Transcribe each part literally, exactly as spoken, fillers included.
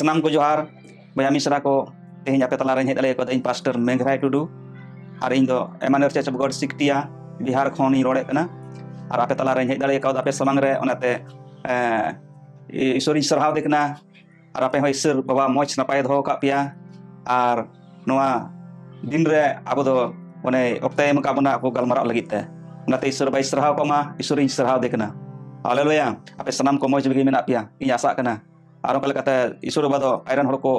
ᱥᱟᱱᱟᱢ ᱠᱚ ᱡᱚᱦᱟᱨ᱾ ᱵᱚᱭᱦᱟ ᱢᱤᱥᱨᱟ ᱠᱚ, ᱛᱮᱦᱮᱧ ᱟᱯᱮ ᱛᱟᱞᱟᱨᱮᱧ ᱦᱮᱡ ᱫᱟᱲᱮ ᱠᱟᱣᱫᱟ ᱤᱧ ᱯᱟᱥᱴᱚᱨ ᱢᱮᱜᱷᱨᱟᱭ ᱴᱩᱰᱩ, ᱟᱨ ᱤᱧ ᱫᱚ ᱮᱢᱟᱱᱩᱭᱮᱞ ᱪᱟᱨᱪ ᱚᱯᱷ ᱜᱚᱰ ᱥᱤᱠᱴᱤᱭᱟ, ᱵᱤᱦᱟᱨ ᱠᱷᱚᱱᱤᱧ ᱨᱚᱲᱮᱫ ᱠᱟᱱᱟ᱾ ᱟᱨ ᱟᱯᱮ ᱛᱟᱞᱟᱨᱮᱧ ᱦᱮᱡ ᱫᱟᱲᱮ ᱠᱟᱣᱫᱟ ᱟᱯᱮ ᱥᱟᱢᱟᱝ ᱨᱮ, ᱚᱱᱟᱛᱮ ᱮᱸ, ᱤᱥᱚᱨᱤᱧ ᱥᱟᱨᱦᱟᱣ ᱫᱮ ᱠᱟᱱᱟ᱾ ᱟᱨ ᱟᱯᱮ ᱦᱚᱸ ᱤᱥᱚᱨ ᱵᱟᱵᱟ ᱢᱚᱡᱽ ᱱᱟᱯᱟᱭ ᱫᱚᱦᱚ ᱟᱠᱟᱫ ᱯᱮᱭᱟ᱾ ᱟᱨ ᱱᱚᱣᱟ ᱫᱤᱱ ᱨᱮ ᱟᱵᱚ ᱫᱚ ᱚᱱᱮ ᱚᱠᱛᱚᱭ ᱮᱢ ᱟᱠᱟᱫ ᱵᱚᱱᱟ ᱟᱵᱚ ᱜᱟᱞᱢᱟᱨᱟᱜ ᱞᱟᱹᱜᱤᱫ ᱛᱮ᱾ ᱚᱱᱟᱛᱮ ᱤᱥᱚᱨ ᱵᱟᱵᱟᱭ ᱥᱟᱨᱦᱟᱣ ᱠᱚᱢᱟ, ᱤᱥᱚᱨᱤᱧ ᱥᱟᱨᱦᱟᱣ ᱫᱮ ᱠᱟᱱᱟ᱾ ᱦᱟᱞᱮᱞᱩᱭᱟ᱾ ᱟᱯᱮ ᱥᱟᱱᱟᱢ ᱠᱚ ᱢᱚᱡᱽ ᱜᱮ ᱢᱮᱱᱟᱜ ᱯᱮᱭᱟ, ᱤᱧ ᱟᱥᱟᱜ ᱠᱟᱱᱟ᱾ ᱟᱨ ᱚᱱᱠᱟ ᱞᱮᱠᱟᱛᱮ ᱤᱥᱚᱨ ᱵᱟᱵᱟ ᱫᱚ ᱟᱡᱨᱮᱱ ᱦᱚᱲ ᱠᱚ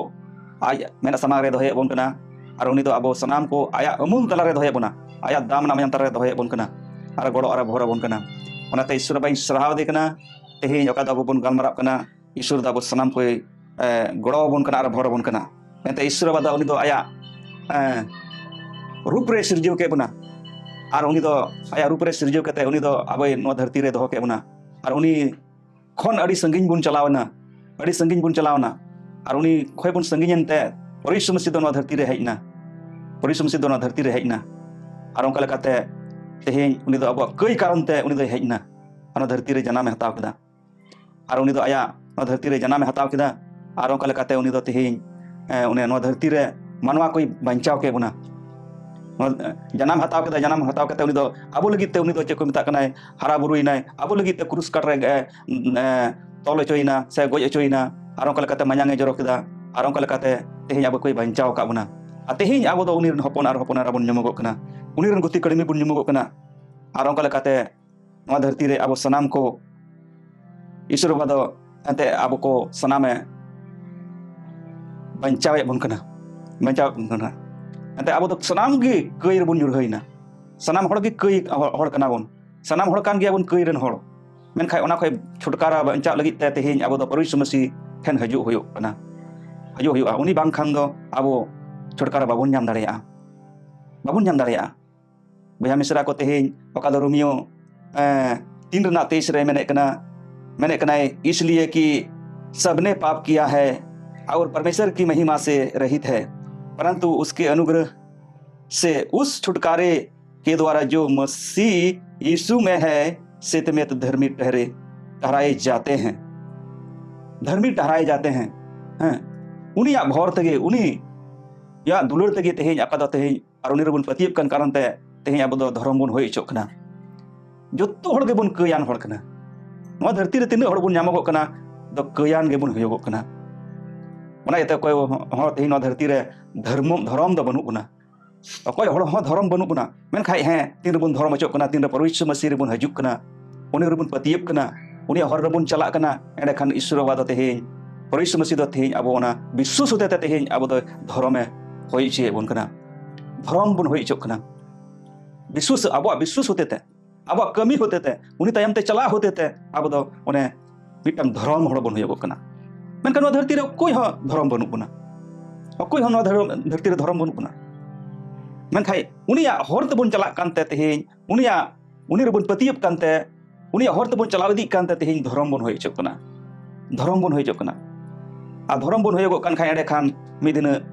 ᱟᱡ ᱢᱮᱫ ᱥᱟᱢᱟᱝ ᱨᱮ ᱫᱚᱦᱚᱭᱮᱫ ᱵᱚᱱ ᱠᱟᱱᱟ᱾ ᱟᱨ ᱩᱱᱤ ᱫᱚ ᱟᱵᱚ ᱥᱟᱱᱟᱢ ᱠᱚ ᱟᱭᱟᱜ ᱩᱢᱩᱞ ᱛᱟᱞᱟᱨᱮ ᱫᱚᱦᱚᱭᱮᱫ ᱵᱚᱱᱟ, ᱟᱭᱟᱜ ᱫᱟᱢ ᱨᱮᱱᱟᱜ ᱢᱟᱭᱟᱢ ᱛᱟᱞᱟᱨᱮ ᱫᱚᱦᱚᱭᱮᱫ ᱵᱚᱱ ᱠᱟᱱᱟ, ᱟᱨ ᱜᱚᱲᱚ ᱟᱨ ᱵᱷᱚᱨ ᱟᱵᱚᱱ ᱠᱟᱱᱟ᱾ ᱚᱱᱟᱛᱮ ᱤᱥᱚᱨ ᱵᱟᱵᱟᱧ ᱥᱟᱨᱦᱟᱣ ᱫᱮ ᱠᱟᱱᱟ᱾ ᱛᱮᱦᱮᱧ ᱚᱠᱟ ᱫᱚ ᱟᱵᱚ ᱵᱚᱱ ᱜᱟᱞᱢᱟᱨᱟᱜ ᱠᱟᱱᱟ, ᱤᱥᱚᱨ ᱫᱚ ᱟᱵᱚ ᱥᱟᱱᱟᱢ ᱠᱚᱭ, ᱮ, ᱜᱚᱲᱚ ᱟᱵᱚᱱ ᱠᱟᱱᱟ ᱟᱨ ᱵᱷᱚᱨ ᱟᱵᱚᱱ ᱠᱟᱱᱟ᱾ ᱮᱱᱛᱮ ᱤᱥᱚᱨ ᱵᱟᱵᱟ ᱫᱚ ᱩᱱᱤ ᱫᱚ ᱟᱭᱟᱜ, ᱮ, ᱨᱩᱯ ᱨᱮ ᱥᱤᱨᱡᱟᱹᱣ ᱠᱮᱫ ᱵᱚᱱᱟ᱾ ᱟᱨ ᱩᱱᱤ ᱫᱚ ᱟᱭᱟᱜ ᱨᱩᱯ ᱨᱮ ᱥᱤᱨᱡᱟᱹᱣ ᱠᱟᱛᱮ ᱩᱱᱤ ᱫᱚ ᱟᱵᱚᱭ ᱱᱚᱣᱟ ᱫᱷᱟᱹᱨᱛᱤ ᱨᱮ ᱫᱚᱦᱚ ᱠᱮᱫ ᱵᱚᱱᱟ᱾ ᱟᱨ ᱩᱱᱤ ᱠᱷᱚᱱ ᱟᱹᱰᱤ ᱥᱟᱺᱜᱤᱧ ᱵᱚᱱ ᱪᱟᱞᱟᱣ ᱮᱱᱟ, ᱟᱹᱰᱤ ᱥᱟᱺᱜᱤᱧ ᱵᱚᱱ ᱪᱟᱞᱟᱣ ᱮᱱᱟ᱾ ᱟᱨ ᱩᱱᱤ ᱠᱷᱚᱱ ᱵᱚᱱ ᱥᱟᱺᱜᱤᱧ ᱮᱱᱛᱮ ᱯᱚᱨᱤᱥᱚ ᱢᱟᱹᱥᱤ ᱫᱚ ᱱᱚᱣᱟ ᱫᱷᱟᱹᱨᱛᱤ ᱨᱮ ᱦᱮᱡ ᱮᱱᱟ᱾ ᱯᱚᱨᱤᱥᱚ ᱢᱟᱹᱥᱤ ᱫᱚ ᱱᱚᱣᱟ ᱫᱷᱟᱹᱨᱛᱤ ᱨᱮ ᱦᱮᱡ ᱮᱱᱟ᱾ ᱟᱨ ᱚᱱᱠᱟ ᱞᱮᱠᱟᱛᱮ ᱛᱮᱦᱮᱧ ᱩᱱᱤ ᱫᱚ ᱟᱵᱚᱣᱟᱜ ᱠᱟᱹᱭ ᱠᱟᱨᱚᱱ ᱛᱮ ᱩᱱᱤ ᱫᱚᱭ ᱦᱮᱡ ᱮᱱᱟ᱾ ᱟᱨ ᱱᱚᱣᱟ ᱫᱷᱟᱹᱨᱛᱤ ᱨᱮ ᱡᱟᱱᱟᱢᱮ ᱦᱟᱛᱟᱣ ᱠᱮᱫᱟ᱾ ᱟᱨ ᱩᱱᱤ ᱫᱚ ᱟᱭᱟᱜ ᱱᱚᱣᱟ ᱫᱷᱟᱹᱨᱛᱤ ᱨᱮ ᱡᱟᱱᱟᱢᱮ ᱦᱟᱛᱟᱣ ᱠᱮᱫᱟ᱾ ᱟᱨ ᱚᱱᱠᱟ ᱞᱮᱠᱟᱛᱮ ᱩᱱᱤ ᱫᱚ ᱛᱮᱦᱮᱧ, ᱮ, ᱩᱱᱤ ᱱᱚᱣᱟ ᱫᱷᱟᱹᱨᱛᱤ ᱨᱮ ᱢᱟᱱᱣᱟ ᱠᱚᱭ ᱵᱟᱧᱪᱟᱣ ᱠᱮᱫ ᱵᱚᱱᱟ᱾ ᱱᱚᱣᱟ, ᱮ, ᱡᱟᱱᱟᱢ ᱦᱟᱛᱟᱣ ᱠᱮᱫᱟ, ᱡᱟᱱᱟᱢ ᱦᱟᱛᱟᱣ ᱠᱟᱛᱮ ᱩᱱᱤ ᱫᱚ ᱟᱵᱚ ᱞᱟᱹᱜᱤᱫ ᱛᱮ ᱩᱱᱤ ᱫᱚ ᱪᱮᱫ ᱠᱚ ᱢᱮᱛᱟᱜ ᱠᱟᱱᱟᱭ, ᱦᱟᱨᱟ ᱵᱩᱨᱩᱭᱮᱱᱟᱭ, ᱟᱵᱚ ᱞᱟᱹᱜᱤᱫ ᱛᱮ ᱠᱨᱩᱥ ᱠᱟᱴ ᱨᱮ, ᱮ, ᱮ, ᱛᱚᱞ ᱦᱚᱪᱚᱭᱮᱱᱟ ᱥᱮ ᱜᱚᱡ ᱦᱚᱪᱚᱭᱮᱱᱟ᱾ ᱟᱨ ᱚᱱᱠᱟ ᱞᱮᱠᱟᱛᱮ ᱢᱟᱭᱟᱝ ᱮ ᱡᱚᱨᱚ ᱠᱮᱫᱟ᱾ ᱟᱨ ᱚᱱᱠᱟ ᱞᱮᱠᱟᱛᱮ ᱛᱮᱦᱮᱧ ᱟᱵᱚ ᱠᱚᱭ ᱵᱟᱧᱪᱟᱣ ᱟᱠᱟᱫ ᱵᱚᱱᱟ᱾ ᱟᱨ ᱛᱮᱦᱮᱧ ᱟᱵᱚ ᱫᱚ ᱩᱱᱤ ᱨᱮᱱ ᱦᱚᱯᱚᱱ ᱟᱨ ᱦᱚᱯᱚᱱ ᱮᱨᱟ ᱵᱚᱱ ᱧᱩᱢᱚᱜᱚᱜ ᱠᱟᱱᱟ, ᱩᱱᱤ ᱨᱮᱱ ᱜᱩᱛᱤ ᱠᱟᱹᱲᱢᱤ ᱵᱚᱱ ᱧᱩᱢᱚᱜᱚᱜ ᱠᱟᱱᱟ᱾ ᱟᱨ ᱚᱱᱠᱟ ᱞᱮᱠᱟᱛᱮ ᱱᱚᱣᱟ ᱫᱷᱟᱹᱨᱛᱤ ᱨᱮ ᱟᱵᱚ ᱥᱟᱱᱟᱢ ᱠᱚ ᱤᱥᱚᱨ ᱵᱟᱵᱟ ᱫᱚ ᱮᱱᱛᱮ ᱟᱵᱚ ᱠᱚ ᱥᱟᱱᱟᱢᱮ ᱵᱟᱧᱪᱟᱣᱮᱫ ᱵᱚᱱ ᱠᱟᱱᱟ, ᱵᱟᱧᱪᱟᱣᱮᱫ ᱵᱚᱱ ᱠᱟᱱᱟ᱾ ᱮᱱᱛᱮ ᱟᱵᱚ ᱫᱚ ᱥᱟᱱᱟᱢ ᱜᱮ ᱠᱟᱹᱭ ᱨᱮᱵᱚᱱ ᱧᱩᱨᱦᱟᱹᱭᱮᱱᱟ᱾ ᱥᱟᱱᱟᱢ ᱦᱚᱲ ᱜᱮ ᱠᱟᱹᱭ ᱦᱚᱲ, ᱦᱚᱲ ᱠᱟᱱᱟ ᱵᱚᱱ᱾ ᱥᱟᱱᱟᱢ ᱦᱚᱲ ᱠᱟᱱ ᱜᱮᱭᱟ ᱵᱚᱱ ᱠᱟᱹᱭ ᱨᱮᱱ ᱦᱚᱲ᱾ ᱢᱮᱱᱠᱷᱟᱱ ᱚᱱᱟ ᱠᱷᱚᱱ ᱪᱷᱩᱴᱠᱟᱨᱟ ᱵᱟᱧᱪᱟᱜ ᱞᱟᱹᱜᱤᱫ ᱛᱮ ᱛᱮᱦᱮᱧ ᱟᱵᱚ ᱫᱚ ᱯᱨᱚᱵᱷᱩ ᱭᱤᱥᱩ ᱢᱟᱹᱥᱤ ᱴᱷᱮᱱ ᱦᱤᱡᱩᱜ ᱦᱩᱭᱩᱜ ᱠᱟᱱᱟ, ᱦᱤᱡᱩᱜ ᱦᱩᱭᱩᱜᱼᱟ᱾ ᱩᱱᱤ ᱵᱟᱝᱠᱷᱟᱱ ᱫᱚ ᱟᱵᱚ ᱪᱷᱩᱴᱠᱟᱨᱟ ᱵᱟᱵᱚᱱ ᱧᱟᱢ ᱫᱟᱲᱮᱭᱟᱜᱼᱟ, ᱵᱟᱵᱚᱱ ᱧᱟᱢ ᱫᱟᱲᱮᱭᱟᱜᱼᱟ᱾ ᱵᱚᱭᱦᱟ ᱢᱤᱥᱨᱟ ᱠᱚ, ᱛᱮᱦᱮᱧ ᱚᱠᱟ ᱫᱚ ᱨᱳᱢᱤᱭᱳ, ᱮᱸ, ᱛᱤᱱ ᱨᱮᱱᱟᱜ ᱛᱮᱭᱤᱥ ᱨᱮ ᱢᱮᱱᱮᱫ ᱠᱟᱱᱟ, ᱢᱮᱱᱮᱫ ᱠᱟᱱᱟᱭ, "इसलिए कि सबने पाप किया है और परमेश्वर की महिमा से रहित है, परंतु उसके अनुग्रह से उस छुटकारे के द्वारा जो मसीह यीशु में है, सत्यमेत धर्मी ठहरे, ठहराए जाते हैं।" धर्मी ठहराए जाते हैं। ᱦᱮᱸ, ᱩᱱᱤᱭᱟᱜ ᱵᱷᱚᱨ ᱛᱮᱜᱮ, ᱩᱱᱤᱭᱟᱜ ᱫᱩᱞᱟᱹᱲ ᱛᱮᱜᱮ ᱛᱮᱦᱮᱧ ᱟᱯᱟᱛᱚ ᱛᱮᱦᱮᱧ ᱟᱨ ᱩᱱᱤ ᱨᱮᱵᱚᱱ ᱯᱟᱹᱛᱭᱟᱹᱜ ᱠᱟᱱ ᱠᱟᱨᱚᱱ ᱛᱮ ᱛᱮᱦᱮᱧ ᱟᱵᱚ ᱫᱚ ᱫᱷᱚᱨᱚᱢ ᱵᱚᱱ ᱦᱩᱭ ᱦᱚᱪᱚᱜ ᱠᱟᱱᱟ᱾ ᱡᱚᱛᱚ ᱦᱚᱲ ᱜᱮᱵᱚᱱ ᱠᱟᱹᱭᱟᱱ ᱦᱚᱲ ᱠᱟᱱᱟ᱾ ᱱᱚᱣᱟ ᱫᱷᱟᱹᱨᱛᱤ ᱨᱮ ᱛᱤᱱᱟᱹᱜ ᱦᱚᱲ ᱵᱚᱱ ᱧᱟᱢᱚᱜᱚᱜ ᱠᱟᱱᱟ, ᱫᱚ ᱠᱟᱹᱭᱟᱱ ᱜᱮᱵᱚᱱ ᱦᱩᱭᱩᱜᱚᱜ ᱠᱟᱱᱟ᱾ ᱚᱱᱟ ᱤᱭᱟᱹᱛᱮ ᱚᱠᱚᱭ ᱦᱚᱸ ᱛᱮᱦᱮᱧ ᱱᱚᱣᱟ ᱫᱷᱟᱹᱨᱛᱤ ᱨᱮ ᱫᱷᱚᱨᱢᱚ, ᱫᱷᱚᱨᱚᱢ ᱫᱚ ᱵᱟᱹᱱᱩᱜ ᱵᱚᱱᱟ᱾ ᱚᱠᱚᱭ ᱦᱚᱲ ᱦᱚᱸ ᱫᱷᱚᱨᱚᱢ ᱵᱟᱹᱱᱩᱜ ᱵᱚᱱᱟ᱾ ᱢᱮᱱᱠᱷᱟᱱ ᱦᱮᱸ, ᱛᱤᱱ ᱨᱮᱵᱚᱱ ᱫᱷᱚᱨᱚᱢ ᱦᱚᱪᱚᱜ ᱠᱟᱱᱟ, ᱛᱤᱱ ᱨᱮ ᱯᱨᱚᱵᱷᱩ ᱭᱤᱥᱩ ᱢᱟᱹᱥᱤ ᱨᱮᱵᱚᱱ ᱦᱤᱡᱩᱜ ᱠᱟᱱᱟ, ᱩᱱᱤ ᱨᱮᱵᱚᱱ ᱯᱟᱹᱛᱭᱟᱹᱜ ᱠᱟᱱᱟ, ᱩᱱᱤᱭᱟᱜ ᱦᱚᱨ ᱨᱮᱵᱚᱱ ᱪᱟᱞᱟᱜ ᱠᱟᱱᱟ, ᱮᱸᱰᱮᱠᱷᱟᱱ ᱤᱥᱚᱨ ᱵᱟᱵᱟ ᱫᱚ ᱛᱮᱦᱮᱧ, ᱯᱨᱚᱵᱷᱩ ᱭᱤᱥᱩ ᱢᱟᱹᱥᱤ ᱫᱚ ᱛᱮᱦᱮᱧ ᱟᱵᱚ ᱚᱱᱟ ᱵᱤᱥᱣᱟᱥ ᱦᱚᱛᱮ ᱛᱮ ᱛᱮᱦᱮᱧ ᱟᱵᱚ ᱫᱚ ᱫᱷᱚᱨᱚᱢᱮ ᱦᱩᱭ ᱦᱚᱪᱚᱭᱮᱫ ᱵᱚᱱ ᱠᱟᱱᱟ᱾ ᱫᱷᱚᱨᱚᱢ ᱵᱚᱱ ᱦᱩᱭ ᱦᱚᱪᱚᱜ ᱠᱟᱱᱟ᱾ ᱵᱤᱥᱣᱟᱥ, ᱟᱵᱚᱣᱟᱜ ᱵᱤᱥᱣᱟᱥ ᱦᱚᱛᱮ ᱛᱮ, ᱟᱵᱚᱣᱟᱜ ᱠᱟᱹᱢᱤ ᱦᱚᱛᱮ ᱛᱮ, ᱩᱱᱤ ᱛᱟᱭᱚᱢ ᱛᱮ ᱪᱟᱞᱟᱜ ᱦᱚᱛᱮ ᱛᱮ ᱟᱵᱚ ᱫᱚ ᱚᱱᱮ ᱢᱤᱫᱴᱟᱝ ᱫᱷᱚᱨᱚᱢ ᱦᱚᱲ ᱵᱚᱱ ᱦᱩᱭᱩᱜᱚᱜ ᱠᱟᱱᱟ᱾ ᱢᱮᱱᱠᱷᱟᱱ ᱱᱚᱣᱟ ᱫᱷᱟᱹᱨᱛᱤ ᱨᱮ ᱚᱠᱚᱭ ᱦᱚᱸ ᱫᱷᱚᱨᱚᱢ ᱵᱟᱹᱱᱩᱜ ᱵᱚᱱᱟ᱾ ᱚᱠᱚᱭ ᱦᱚᱸ ᱱᱚᱣᱟ ᱫᱷᱚᱨᱚᱢ, ᱫᱷᱟᱹᱨᱛᱤ ᱨᱮ ᱫᱷᱚᱨᱚᱢ ᱵᱟᱹᱱᱩᱜ ᱵᱚᱱᱟ᱾ ᱢᱮᱱᱠᱷᱟᱱ ᱩᱱᱤᱭᱟᱜ ᱦᱚᱨ ᱛᱮᱵᱚᱱ ᱪᱟᱞᱟᱜ ᱠᱟᱱᱛᱮ ᱛᱮᱦᱮᱧ, ᱩᱱᱤᱭᱟᱜ, ᱩᱱᱤ ᱨᱮᱵᱚᱱ ᱯᱟᱹᱛᱭᱟᱹᱜ ᱠᱟᱱᱛᱮ, ᱩᱱᱤᱭᱟᱜ ᱦᱚᱨ ᱛᱮᱵᱚᱱ ᱪᱟᱞᱟᱣ ᱤᱫᱤᱜ ᱠᱟᱱᱛᱮ ᱛᱮᱦᱮᱧ ᱫᱷᱚᱨᱚᱢ ᱵᱚᱱ ᱦᱩᱭ ᱦᱚᱪᱚᱜ ᱠᱟᱱᱟ᱾ ᱫᱷᱚᱨᱚᱢ ᱵᱚᱱ ᱦᱩᱭ ᱦᱚᱪᱚᱜ ᱠᱟᱱᱟ᱾ ᱟᱨ ᱫᱷᱚᱨᱚᱢ ᱵᱚᱱ ᱦᱩᱭᱩᱜᱚᱜ ᱠᱟᱱ ᱠᱷᱟᱱ ᱮᱸᱰᱮᱠᱷᱟᱱ ᱢᱤᱫ ᱫᱤᱱ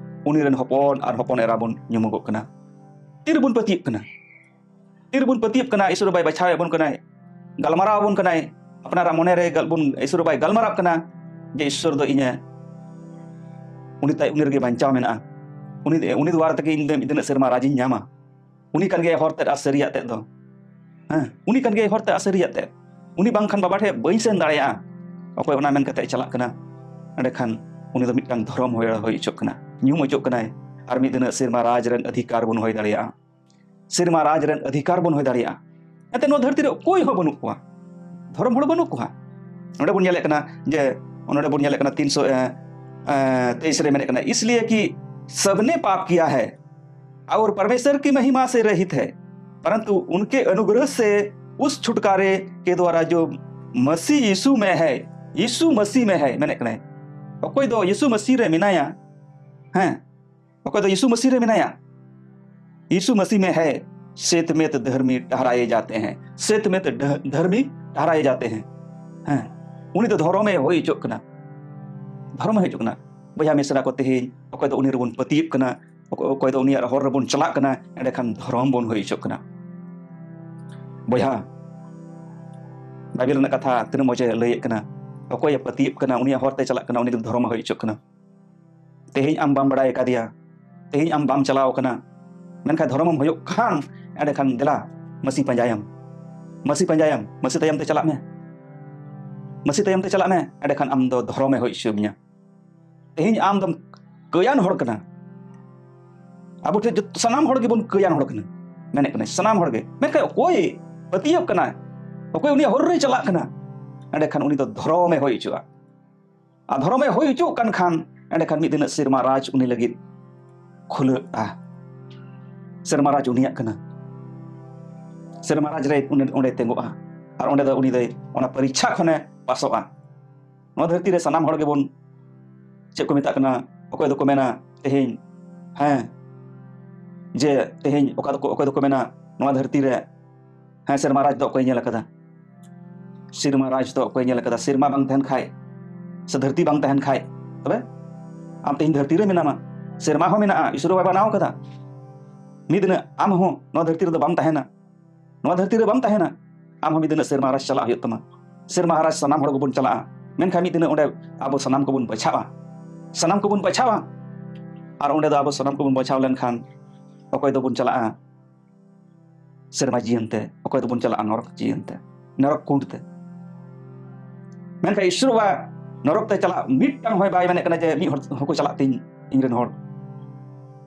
ᱩᱱᱤ ᱨᱮᱱ ᱦᱚᱯᱚᱱ ᱟᱨ ᱦᱚᱯᱚᱱ ᱮᱨᱟ ᱵᱚᱱ ᱧᱩᱢᱩᱜᱚᱜ ᱠᱟᱱᱟ᱾ ᱛᱤ ᱨᱮᱵᱚᱱ ᱯᱟᱹᱛᱭᱟᱹᱜ ᱠᱟᱱᱟ? ᱛᱤ ᱨᱮᱵᱚᱱ ᱯᱟᱹᱛᱭᱟᱹᱜ ᱠᱟᱱᱟ, ᱤᱥᱚᱨ ᱵᱟᱭ ᱵᱟᱪᱷᱟᱣᱮᱫ ᱵᱚᱱ ᱠᱟᱱᱟᱭ, ᱜᱟᱞᱢᱟᱨᱟᱣ ᱟᱵᱚᱱ ᱠᱟᱱᱟᱭ, ᱟᱯᱱᱟᱨᱟᱜ ᱢᱚᱱᱮ ᱨᱮ ᱜᱟᱞ-, ᱵᱚᱱ, ᱤᱥᱚᱨ ᱵᱟᱭ ᱜᱟᱞᱢᱟᱨᱟᱜ ᱠᱟᱱᱟ ᱡᱮ ᱤᱥᱚᱨ ᱫᱚ ᱤᱧᱮ, ᱩᱱᱤ ᱛᱟᱭ, ᱩᱱᱤ ᱨᱮᱜᱮ ᱵᱟᱧᱪᱟᱣ ᱢᱮᱱᱟᱜᱼᱟ, ᱩᱱᱤ, ᱩᱱᱤ ᱫᱩᱣᱟᱨ ᱛᱮᱜᱮ ᱤᱧ ᱫᱚ ᱢᱤᱫ ᱫᱤᱱ ᱥᱮᱨᱢᱟ ᱨᱟᱡᱽ ᱤᱧ ᱧᱟᱢᱟ, ᱩᱱᱤ ᱠᱟᱱ ᱜᱮᱭᱟᱭ ᱦᱚᱨ ᱛᱮᱫ ᱟᱨ ᱥᱟᱹᱨᱤᱭᱟᱜ ᱛᱮᱫ ᱫᱚ᱾ ᱦᱮᱸ, ᱩᱱᱤ ᱠᱟᱱ ᱜᱮᱭᱟᱭ ᱦᱚᱨ ᱛᱮᱫ ᱟᱨ ᱥᱟᱹᱨᱤᱭᱟᱜ ᱛᱮᱫ, ᱩᱱᱤ ᱵᱟᱝᱠᱷᱟᱱ ᱵᱟᱵᱟ ᱴᱷᱮᱱ ᱵᱟᱹᱧ ᱥᱮᱱ ᱫᱟᱲᱮᱭᱟᱜᱼᱟ᱾ ᱚᱠᱚᱭ ᱚᱱᱟ ᱢᱮᱱ ᱠᱟᱛᱮ ᱪᱟᱞᱟᱜ ᱠᱟᱱᱟ, ᱮᱸᱰᱮᱠᱷᱟᱱ ᱩᱱᱤ ᱫᱚ ᱢᱤᱫᱴᱟᱝ ᱫᱷᱚᱨᱚᱢ ᱦᱚᱲ ᱦᱩᱭ ᱦᱚᱪᱚᱜ ᱠᱟᱱᱟ, ᱧᱩᱢ ᱦᱚᱪᱚᱜ ᱠᱟᱱᱟᱭ, ᱟᱨ ᱢᱤᱫ ᱫᱤᱱ ᱥᱮᱨᱢᱟ ᱨᱟᱡᱽ ᱨᱮᱱ ᱚᱫᱷᱤᱠᱟᱨ ᱵᱚᱱ ᱦᱩᱭ ᱫᱟᱲᱮᱭᱟᱜᱼᱟ᱾ ᱥᱮᱨᱢᱟ ᱨᱟᱡᱽ ᱨᱮᱱ ᱚᱫᱷᱤᱠᱟᱨ ᱵᱚᱱ ᱦᱩᱭ ᱫᱟᱲᱮᱭᱟᱜᱼᱟ᱾ ᱮᱱᱛᱮ ᱱᱚᱣᱟ ᱫᱷᱟᱹᱨᱛᱤ ᱨᱮ ᱚᱠᱚᱭ ᱦᱚᱸ ᱵᱟᱹᱱᱩᱜ ᱠᱚᱣᱟ, ᱫᱷᱚᱨᱚᱢ ᱦᱚᱲ ᱵᱟᱹᱱᱩᱜ ᱠᱚᱣᱟ᱾ ᱱᱚᱰᱮ ᱵᱚᱱ ᱧᱮᱞᱮᱫ ᱠᱟᱱᱟ ᱡᱮ, ᱱᱚᱰᱮ ᱵᱚᱱ ᱧᱮᱞᱮᱫ ᱠᱟᱱᱟ ᱛᱤᱱᱥᱚ ᱛᱮᱭᱤᱥ ᱨᱮ ᱢᱮᱱᱮᱫ ᱠᱟᱱᱟ, इसलिए कि सबने पाप किया है और परमेश्वर की महिमा से रहित है, परंतु उनके अनुग्रह से उस छुटकारे के द्वारा जो मसीह यीशु में है, यीशु मसीह में है, ᱢᱮᱱᱮᱫ ᱠᱟᱱᱟᱭ᱾ ᱚᱠᱚᱭ ᱫᱚ ᱭᱤᱥᱩ ᱢᱟᱹᱥᱤ ᱨᱮ ᱢᱮᱱᱟᱭᱟ, ᱦᱮᱸ, ᱚᱠᱚᱭ ᱫᱚ ᱭᱤᱥᱩ ᱢᱟᱹᱥᱤ ᱨᱮ ᱢᱮᱱᱟᱭᱟ, ᱭᱤᱥᱩ ᱢᱟᱹᱥᱤ ᱢᱮ ᱦᱮ, ᱥᱮᱛ ᱢᱮᱛ ᱫᱷᱟᱹᱨᱢᱤ ᱴᱷᱟᱦᱨᱟᱭᱮ ᱡᱟᱛᱮ ᱦᱮ, ᱥᱮᱛ ᱢᱮᱛ ᱰᱷ-, ᱫᱷᱟᱹᱨᱢᱤ ᱴᱷᱟᱦᱨᱟᱭᱮ ᱡᱟᱛᱮ ᱦᱮ᱾ ᱦᱮᱸ, ᱩᱱᱤ ᱫᱚ ᱫᱷᱚᱨᱚᱢᱮ ᱦᱩᱭ ᱦᱚᱪᱚᱜ ᱠᱟᱱᱟ, ᱫᱷᱚᱨᱚᱢᱮ ᱦᱩᱭ ᱦᱚᱪᱚᱜ ᱠᱟᱱᱟ᱾ ᱵᱚᱭᱦᱟ ᱢᱤᱥᱨᱟ ᱠᱚ, ᱛᱮᱦᱮᱧ ᱚᱠᱚᱭ ᱫᱚ ᱩᱱᱤ ᱨᱮᱵᱚᱱ ᱯᱟᱹᱛᱭᱟᱹᱜ ᱠᱟᱱᱟ, ᱚᱠᱚᱭ, ᱚᱠᱚᱭ ᱫᱚ ᱩᱱᱤᱭᱟᱜ ᱦᱚᱨ ᱨᱮᱵᱚᱱ ᱪᱟᱞᱟᱜ ᱠᱟᱱᱟ, ᱮᱸᱰᱮᱠᱷᱟᱱ ᱫᱷᱚᱨᱚᱢ ᱵᱚᱱ ᱦᱩᱭ ᱦᱚᱪᱚᱜ ᱠᱟᱱᱟ᱾ ᱵᱚᱭᱦᱟ, ᱵᱟᱭᱵᱮᱞ ᱨᱮᱱᱟᱜ ᱠᱟᱛᱷᱟ ᱛᱤᱱᱟᱹᱜ ᱢᱚᱡᱮ ᱞᱟᱹᱭᱮᱫ ᱠᱟᱱᱟ, ᱚᱠᱚᱭᱮ ᱯᱟᱹᱛᱭᱟᱹᱜ ᱠᱟᱱᱟ, ᱩᱱᱤᱭᱟᱜ ᱦᱚᱨ ᱛᱮ ᱪᱟᱞᱟᱜ ᱠᱟᱱᱟ, ᱩᱱᱤ ᱫᱚ ᱫᱷᱚᱨᱚᱢᱮ ᱦᱩᱭ ᱦᱚᱪᱚᱜ ᱠᱟᱱᱟ᱾ ᱛᱮᱦᱮᱧ ᱟᱢ ᱵᱟᱢ ᱵᱟᱲᱟᱭ ᱟᱠᱟᱫᱮᱭᱟ, ᱛᱮᱦᱮᱧ ᱟᱢ ᱵᱟᱢ ᱪᱟᱞᱟᱣ ᱟᱠᱟᱱᱟ, ᱢᱮᱱᱠᱷᱟᱱ ᱫᱷᱚᱨᱚᱢᱮᱢ ᱦᱩᱭᱩᱜ ᱠᱷᱟᱱ, ᱮᱸᱰᱮᱠᱷᱟᱱ ᱫᱮᱞᱟ ᱢᱟᱹᱥᱤ ᱯᱟᱸᱡᱟᱭᱟᱢ, ᱢᱟᱹᱥᱤ ᱯᱟᱸᱡᱟᱭᱟᱢ, ᱢᱟᱹᱥᱤ ᱛᱟᱭᱚᱢ ᱛᱮ ᱪᱟᱞᱟᱜ ᱢᱮ, ᱢᱟᱹᱥᱤ ᱛᱟᱭᱚᱢ ᱛᱮ ᱪᱟᱞᱟᱜ ᱢᱮ, ᱮᱸᱰᱮᱠᱷᱟᱱ ᱟᱢ ᱫᱚ ᱫᱷᱚᱨᱚᱢᱮ ᱦᱩᱭ ᱦᱚᱪᱚ ᱢᱮᱭᱟ᱾ ᱛᱮᱦᱮᱧ ᱟᱢ ᱫᱚᱢ ᱠᱟᱹᱭᱟᱱ ᱦᱚᱲ ᱠᱟᱱᱟ᱾ ᱟᱵᱚ ᱴᱷᱮᱱ ᱡᱚᱛᱚ, ᱥᱟᱱᱟᱢ ᱦᱚᱲ ᱜᱮᱵᱚᱱ ᱠᱟᱹᱭᱟᱱ ᱦᱚᱲ ᱠᱟᱱᱟ, ᱢᱮᱱᱮᱫ ᱠᱟᱱᱟ ᱥᱟᱱᱟᱢ ᱦᱚᱲ ᱜᱮ᱾ ᱢᱮᱱᱠᱷᱟᱱ ᱚᱠᱚᱭ ᱯᱟᱹᱛᱭᱟᱹᱣ ᱠᱟᱱᱟ, ᱚᱠᱚᱭ ᱩᱱᱤᱭᱟᱜ ᱦᱚᱨ ᱨᱮᱭ ᱪᱟᱞᱟᱜ ᱠᱟᱱᱟ, ᱮᱸᱰᱮᱠᱷᱟᱱ ᱩᱱᱤ ᱫᱚ ᱫᱷᱚᱨᱚᱢᱮ ᱦᱩᱭ ᱦᱚᱪᱚᱜᱼᱟ᱾ ᱟᱨ ᱫᱷᱚᱨᱚᱢᱮ ᱦᱩᱭ ᱦᱚᱪᱚᱜ ᱠᱟᱱ ᱠᱷᱟᱱ, ᱮᱸᱰᱮᱠᱷᱟᱱ ᱢᱤᱫ ᱫᱤᱱ ᱥᱮᱨᱢᱟ ᱨᱟᱡᱽ ᱩᱱᱤ ᱞᱟᱹᱜᱤᱫ ᱠᱷᱩᱞᱟᱹᱜᱼᱟ᱾ ᱥᱮᱨᱢᱟ ᱨᱟᱡᱽ ᱩᱱᱤᱭᱟᱜ ᱠᱟᱱᱟ᱾ ᱥᱮᱨᱢᱟ ᱨᱟᱡᱽ ᱨᱮ ᱩᱱᱤ ᱚᱸᱰᱮ ᱛᱤᱸᱜᱩᱜᱼᱟ᱾ ᱟᱨ ᱚᱸᱰᱮ ᱫᱚ ᱩᱱᱤ ᱫᱚᱭ ᱚᱱᱟ ᱯᱚᱨᱤᱪᱪᱷᱟ ᱠᱷᱚᱱᱮ ᱯᱟᱥᱚᱜᱼᱟ᱾ ᱱᱚᱣᱟ ᱫᱷᱟᱹᱨᱛᱤ ᱨᱮ ᱥᱟᱱᱟᱢ ᱦᱚᱲ ᱜᱮᱵᱚᱱ, ᱪᱮᱫ ᱠᱚ ᱢᱮᱛᱟᱜ ᱠᱟᱱᱟ, ᱚᱠᱚᱭ ᱫᱚᱠᱚ ᱢᱮᱱᱟ ᱛᱮᱦᱮᱧ, ᱦᱮᱸ, ᱡᱮ ᱛᱮᱦᱮᱧ ᱚᱠᱟ ᱫᱚᱠᱚ, ᱚᱠᱚᱭ ᱫᱚᱠᱚ ᱢᱮᱱᱟ ᱱᱚᱣᱟ ᱫᱷᱟᱹᱨᱛᱤ ᱨᱮ, ᱦᱮᱸ, ᱥᱮᱨᱢᱟ ᱨᱟᱡᱽ ᱫᱚ ᱚᱠᱚᱭ ᱧᱮᱞ ᱟᱠᱟᱫᱟ? ᱥᱮᱨᱢᱟ ᱨᱟᱡᱽ ᱫᱚ ᱚᱠᱚᱭ ᱧᱮᱞ ᱟᱠᱟᱫᱟ? ᱥᱮᱨᱢᱟ ᱵᱟᱝ ᱛᱟᱦᱮᱱ ᱠᱷᱟᱡ, ᱥᱮ ᱫᱷᱟᱹᱨᱛᱤ ᱵᱟᱝ ᱛᱟᱦᱮᱱ ᱠᱷᱟᱡ, ᱛᱚᱵᱮ ᱟᱢ ᱛᱮᱦᱮᱧ ᱫᱷᱟᱹᱨᱛᱤ ᱨᱮ ᱢᱮᱱᱟᱢᱟ, ᱥᱮᱨᱢᱟ ᱦᱚᱸ ᱢᱮᱱᱟᱜᱼᱟ, ᱤᱥᱚᱨ ᱵᱟᱵᱟ ᱵᱮᱱᱟᱣ ᱟᱠᱟᱫᱟ᱾ ᱢᱤᱫ ᱫᱤᱱ ᱟᱢ ᱦᱚᱸ ᱱᱚᱣᱟ ᱫᱷᱟᱹᱨᱛᱤ ᱨᱮᱫᱚ ᱵᱟᱢ ᱛᱟᱦᱮᱱᱟ, ᱱᱚᱣᱟ ᱫᱷᱟᱹᱨᱛᱤ ᱨᱮ ᱵᱟᱢ ᱛᱟᱦᱮᱱᱟ᱾ ᱟᱢ ᱦᱚᱸ ᱢᱤᱫ ᱫᱤᱱ ᱥᱮᱨᱢᱟ ᱨᱟᱡᱽ ᱪᱟᱞᱟᱜ ᱦᱩᱭᱩᱜ ᱛᱟᱢᱟ᱾ ᱥᱮᱨᱢᱟ ᱨᱟᱡᱽ ᱥᱟᱱᱟᱢ ᱦᱚᱲ ᱜᱮᱵᱚᱱ ᱪᱟᱞᱟᱜᱼᱟ, ᱢᱮᱱᱠᱷᱟᱱ ᱢᱤᱫ ᱫᱤᱱ ᱚᱸᱰᱮ ᱟᱵᱚ ᱥᱟᱱᱟᱢ ᱠᱚᱵᱚᱱ ᱵᱟᱪᱷᱟᱣᱟ, ᱥᱟᱱᱟᱢ ᱠᱚᱵᱚᱱ ᱵᱟᱪᱷᱟᱣᱟ᱾ ᱟᱨ ᱚᱸᱰᱮ ᱫᱚ ᱟᱵᱚ ᱥᱟᱱᱟᱢ ᱠᱚᱵᱚᱱ ᱵᱟᱪᱷᱟᱣ ᱞᱮᱱᱠᱷᱟᱱ, ᱚᱠᱚᱭ ᱫᱚᱵᱚᱱ ᱪᱟᱞᱟᱜᱼᱟ ᱥᱮᱨᱢᱟ ᱡᱤᱭᱚᱱ ᱛᱮ, ᱚᱠᱚᱭ ᱫᱚᱵᱚᱱ ᱪᱟᱞᱟᱜᱼᱟ ᱱᱚᱨᱚᱠ ᱡᱤᱭᱚᱱ ᱛᱮ, ᱱᱚᱨᱚᱠ ᱠᱩᱸᱰ ᱛᱮ᱾ ᱢᱮᱱᱠᱷᱟᱱ ᱤᱥᱚᱨ ᱵᱟᱵᱟ ᱱᱚᱨᱚᱠ ᱛᱮ ᱪᱟᱞᱟᱜ ᱢᱤᱫᱴᱟᱝ ᱦᱚᱸᱭ ᱵᱟᱭ ᱢᱮᱱᱮᱫ ᱠᱟᱱᱟ ᱡᱮ ᱢᱤᱫ ᱦᱚᱲ ᱦᱚᱸᱠᱚ ᱪᱟᱞᱟᱜ ᱛᱤᱧ, ᱤᱧ ᱨᱮᱱ ᱦᱚᱲ᱾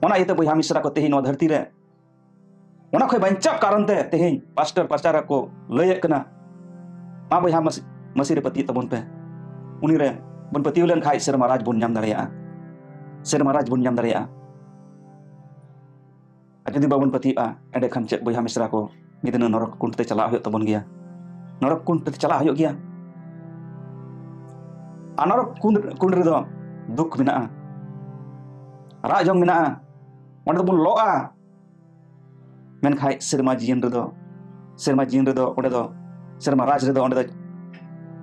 ᱚᱱᱟ ᱤᱭᱟᱹᱛᱮ ᱵᱚᱭᱦᱟ ᱢᱤᱥᱨᱟ ᱠᱚ, ᱛᱮᱦᱮᱧ ᱱᱚᱣᱟ ᱫᱷᱟᱹᱨᱛᱤ ᱨᱮ ᱚᱱᱟ ᱠᱷᱚᱱ ᱵᱟᱧᱪᱟᱣ ᱠᱟᱨᱚᱱ ᱛᱮ ᱛᱮᱦᱮᱧ ᱯᱟᱥᱴᱚᱨ ᱯᱟᱥᱴᱟᱨ ᱠᱚ ᱞᱟᱹᱭᱮᱫ ᱠᱟᱱᱟ, ᱢᱟ ᱵᱚᱭᱦᱟ ᱢᱟᱹᱥᱤ, ᱢᱟᱹᱥᱤ ᱨᱮ ᱯᱟᱹᱛᱭᱟᱹᱜ ᱛᱟᱵᱚᱱ ᱯᱮ᱾ ᱩᱱᱤ ᱨᱮ ᱵᱚᱱ ᱯᱟᱹᱛᱭᱟᱹᱣ ᱞᱮᱱᱠᱷᱟᱱ ᱥᱮᱨᱢᱟ ᱨᱟᱡᱽ ᱵᱚᱱ ᱧᱟᱢ ᱫᱟᱲᱮᱭᱟᱜᱼᱟ, ᱥᱮᱨᱢᱟ ᱨᱟᱡᱽ ᱵᱚᱱ ᱧᱟᱢ ᱫᱟᱲᱮᱭᱟᱜᱼᱟ᱾ ᱟᱨ ᱡᱩᱫᱤ ᱵᱟᱵᱚᱱ ᱯᱟᱹᱛᱭᱟᱹᱜᱼᱟ, ᱮᱸᱰᱮᱠᱷᱟᱱ ᱪᱮᱫ ᱵᱚᱭᱦᱟ ᱢᱤᱥᱨᱟ ᱠᱚ, ᱢᱤᱫ ᱫᱤᱱ ᱱᱚᱨᱚᱠ ᱠᱩᱸᱰ ᱛᱮ ᱪᱟᱞᱟᱜ ᱦᱩᱭᱩᱜ ᱛᱟᱵᱚᱱ ᱜᱮᱭᱟ᱾ ᱱᱚᱨᱚᱠ ᱠᱩᱸᱰ ᱛᱮ ᱪᱟᱞᱟᱜ ᱦᱩᱭᱩᱜ ᱜᱮᱭᱟ᱾ ᱟᱨ ᱱᱚᱨᱚᱠ ᱠᱩᱸᱰ, ᱠᱩᱸᱰ ᱨᱮᱫᱚ ᱫᱩᱠ ᱢᱮᱱᱟᱜᱼᱟ, ᱨᱟᱜ ᱡᱚᱝ ᱢᱮᱱᱟᱜᱼᱟ, ᱚᱸᱰᱮ ᱫᱚᱵᱚᱱ ᱞᱚᱜᱼᱟ᱾ ᱢᱮᱱᱠᱷᱟᱡ ᱥᱮᱨᱢᱟ ᱡᱤᱭᱚᱱ ᱨᱮᱫᱚ, ᱥᱮᱨᱢᱟ ᱡᱤᱭᱚᱱ ᱨᱮᱫᱚ ᱚᱸᱰᱮ ᱫᱚ, ᱥᱮᱨᱢᱟ ᱨᱟᱡᱽ ᱨᱮᱫᱚ ᱚᱸᱰᱮ ᱫᱚ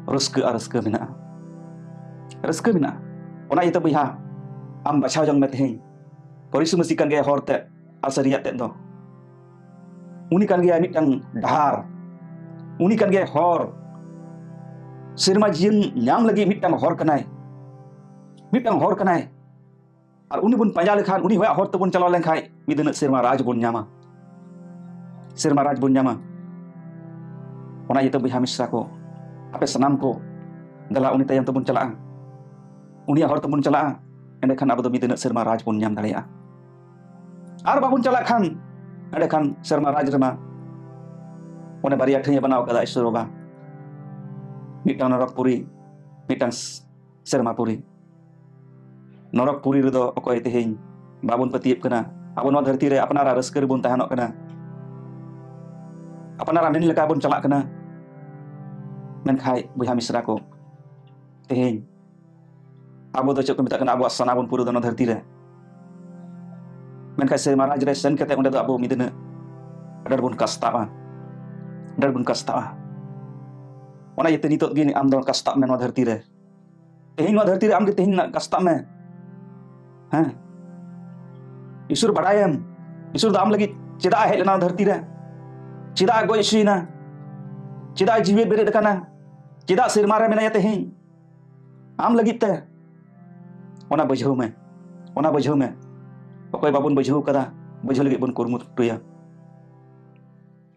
ᱨᱟᱹᱥᱠᱟᱹ ᱟᱨ ᱨᱟᱹᱥᱠᱟᱹ ᱢᱮᱱᱟᱜᱼᱟ, ᱨᱟᱹᱥᱠᱟᱹ ᱢᱮᱱᱟᱜᱼᱟ᱾ ᱚᱱᱟ ᱤᱭᱟᱹᱛᱮ ᱵᱚᱭᱦᱟ, ᱟᱢ ᱵᱟᱪᱷᱟᱣ ᱡᱚᱝ ᱢᱮ ᱛᱮᱦᱮᱧ᱾ ᱯᱚᱨᱤᱥᱩ ᱢᱟᱹᱥᱤ ᱠᱟᱱ ᱜᱮᱭᱟᱭ ᱦᱚᱨ ᱛᱮ ᱟᱨ ᱥᱟᱹᱨᱤᱭᱟᱜ ᱛᱮᱫ ᱫᱚ᱾ ᱩᱱᱤ ᱠᱟᱱ ᱜᱮᱭᱟᱭ ᱢᱤᱫᱴᱟᱝ ᱰᱟᱦᱟᱨ, ᱩᱱᱤ ᱠᱟᱱ ᱜᱮᱭᱟᱭ ᱦᱚᱨ᱾ ᱥᱮᱨᱢᱟ ᱡᱤᱭᱚᱱ ᱧᱟᱢ ᱞᱟᱹᱜᱤᱫ ᱢᱤᱫᱴᱟᱝ ᱦᱚᱨ ᱠᱟᱱᱟᱭ, ᱢᱤᱫᱴᱟᱝ ᱦᱚᱨ ᱠᱟᱱᱟᱭ᱾ ᱟᱨ ᱩᱱᱤ ᱵᱚᱱ ᱯᱟᱸᱡᱟ ᱞᱮᱠᱷᱟᱱ, ᱩᱱᱤ ᱦᱚᱲᱟᱜ ᱦᱚᱨ ᱛᱮᱵᱚᱱ ᱪᱟᱞᱟᱣ ᱞᱮᱱᱠᱷᱟᱱ, ᱢᱤᱫ ᱫᱤᱱ ᱥᱮᱨᱢᱟ ᱨᱟᱡᱽ ᱵᱚᱱ ᱧᱟᱢᱟ, ᱥᱮᱨᱢᱟ ᱨᱟᱡᱽ ᱵᱚᱱ ᱧᱟᱢᱟ᱾ ᱚᱱᱟ ᱤᱭᱟᱹᱛᱮ ᱵᱚᱭᱦᱟ ᱢᱤᱥᱨᱟ ᱠᱚ, ᱟᱯᱮ ᱥᱟᱱᱟᱢ ᱠᱚ, ᱫᱮᱞᱟ ᱩᱱᱤ ᱛᱟᱭᱚᱢ ᱛᱮᱵᱚᱱ ᱪᱟᱞᱟᱜᱼᱟ, ᱩᱱᱤᱭᱟᱜ ᱦᱚᱨ ᱛᱮᱵᱚᱱ ᱪᱟᱞᱟᱜᱼᱟ᱾ ᱮᱸᱰᱮᱠᱷᱟᱱ ᱟᱵᱚ ᱫᱚ ᱢᱤᱫ ᱫᱤᱱ ᱥᱮᱨᱢᱟ ᱨᱟᱡᱽ ᱵᱚᱱ ᱧᱟᱢ ᱫᱟᱲᱮᱭᱟᱜᱼᱟ᱾ ᱟᱨ ᱵᱟᱵᱚᱱ ᱪᱟᱞᱟᱜ ᱠᱷᱟᱱ, ᱮᱸᱰᱮᱠᱷᱟᱱ ᱥᱮᱨᱢᱟ ᱨᱟᱡᱽ ᱨᱮᱢᱟ ᱚᱱᱮ ᱵᱟᱨᱭᱟ ᱴᱷᱟᱹᱭ ᱮ ᱵᱮᱱᱟᱣ ᱠᱟᱫᱟ ᱤᱥᱚᱨ ᱵᱟᱵᱟ, ᱢᱤᱫᱴᱟᱝ ᱱᱚᱨᱚᱠ ᱯᱩᱨᱤ, ᱢᱤᱫᱴᱟᱝ ᱥᱮᱨᱢᱟ ᱯᱩᱨᱤ᱾ ᱱᱚᱨᱚᱠ ᱯᱩᱨᱤ ᱨᱮᱫᱚ ᱚᱠᱚᱭ ᱛᱮᱦᱮᱧ ᱵᱟᱵᱚᱱ ᱯᱟᱹᱛᱭᱟᱹᱜ ᱠᱟᱱᱟ᱾ ᱟᱵᱚ ᱱᱚᱣᱟ ᱫᱷᱟᱹᱨᱛᱤ ᱨᱮ ᱟᱯᱱᱟᱨᱟᱜ ᱨᱟᱹᱥᱠᱟᱹ ᱨᱮᱵᱚᱱ ᱛᱟᱦᱮᱱᱚᱜ ᱠᱟᱱᱟ, ᱟᱯᱱᱟᱨᱟᱜ ᱢᱮᱱ ᱞᱮᱠᱟ ᱵᱚᱱ ᱪᱟᱞᱟᱜ ᱠᱟᱱᱟ᱾ ᱢᱮᱱᱠᱷᱟᱱ ᱵᱚᱭᱦᱟ ᱢᱤᱥᱨᱟ ᱠᱚ, ᱛᱮᱦᱮᱧ ᱟᱵᱚ ᱫᱚ ᱪᱮᱫ ᱠᱚ ᱢᱮᱛᱟᱜ ᱠᱟᱱᱟ, ᱟᱵᱚᱣᱟᱜ ᱥᱟᱱᱟ ᱵᱚᱱ ᱯᱩᱨᱟᱹᱣ ᱫᱟ ᱱᱚᱣᱟ ᱫᱷᱟᱹᱨᱛᱤ ᱨᱮ᱾ ᱢᱮᱱᱠᱷᱟᱱ ᱥᱮᱨᱢᱟ ᱨᱟᱡᱽ ᱨᱮ ᱥᱮᱱ ᱠᱟᱛᱮ ᱚᱸᱰᱮ ᱫᱚ ᱟᱵᱚ ᱢᱤᱫ ᱫᱤᱱ ᱟᱹᱰᱤ ᱟᱸᱴ ᱵᱚᱱ ᱠᱟᱥᱛᱟᱜᱼᱟ, ᱟᱹᱰᱤ ᱟᱸᱴ ᱵᱚᱱ ᱠᱟᱥᱛᱟᱜᱼᱟ᱾ ᱚᱱᱟ ᱤᱭᱟᱹᱛᱮ ᱱᱤᱛᱚᱜ ᱜᱮ ᱟᱢ ᱫᱚ ᱠᱟᱥᱛᱟᱜ ᱢᱮ ᱱᱚᱣᱟ ᱫᱷᱟᱹᱨᱛᱤ ᱨᱮ᱾ ᱛᱮᱦᱮᱧ ᱱᱚᱣᱟ ᱫᱷᱟᱹᱨᱛᱤ ᱨᱮ ᱟᱢ ᱜᱮ ᱛᱮᱦᱮᱧ ᱱᱟᱜ ᱠᱟᱥᱛᱟᱜ ᱢᱮ᱾ ᱦᱮᱸ, ᱤᱥᱚᱨ ᱵᱟᱲᱟᱭᱮᱢ, ᱤᱥᱚᱨ ᱫᱚ ᱟᱢ ᱞᱟᱹᱜᱤᱫ ᱪᱮᱫᱟᱜ ᱮ ᱦᱮᱡ ᱞᱮᱱᱟ ᱱᱚᱣᱟ ᱫᱷᱟᱹᱨᱛᱤ ᱨᱮ? ᱪᱮᱫᱟᱜ ᱮ ᱜᱚᱡ ᱦᱚᱪᱚᱭᱮᱱᱟ? ᱪᱮᱫᱟᱜ ᱮ ᱡᱤᱣᱮᱫ ᱵᱮᱨᱮᱫ ᱟᱠᱟᱱᱟ? ᱪᱮᱫᱟᱜ ᱥᱮᱨᱢᱟ ᱨᱮ ᱢᱮᱱᱟᱭᱟ ᱛᱮᱦᱮᱧ? ᱟᱢ ᱞᱟᱹᱜᱤᱫ ᱛᱮ᱾ ᱚᱱᱟ ᱵᱩᱡᱷᱟᱹᱣ ᱢᱮ, ᱚᱱᱟ ᱵᱩᱡᱷᱟᱹᱣ ᱢᱮ᱾ ᱚᱠᱚᱭ ᱵᱟᱵᱚᱱ ᱵᱩᱡᱷᱟᱹᱣ ᱠᱟᱫᱟ, ᱵᱩᱡᱷᱟᱹᱣ ᱞᱟᱹᱜᱤᱫ ᱵᱚᱱ ᱠᱩᱨᱩᱢᱩᱴᱩᱭᱟ᱾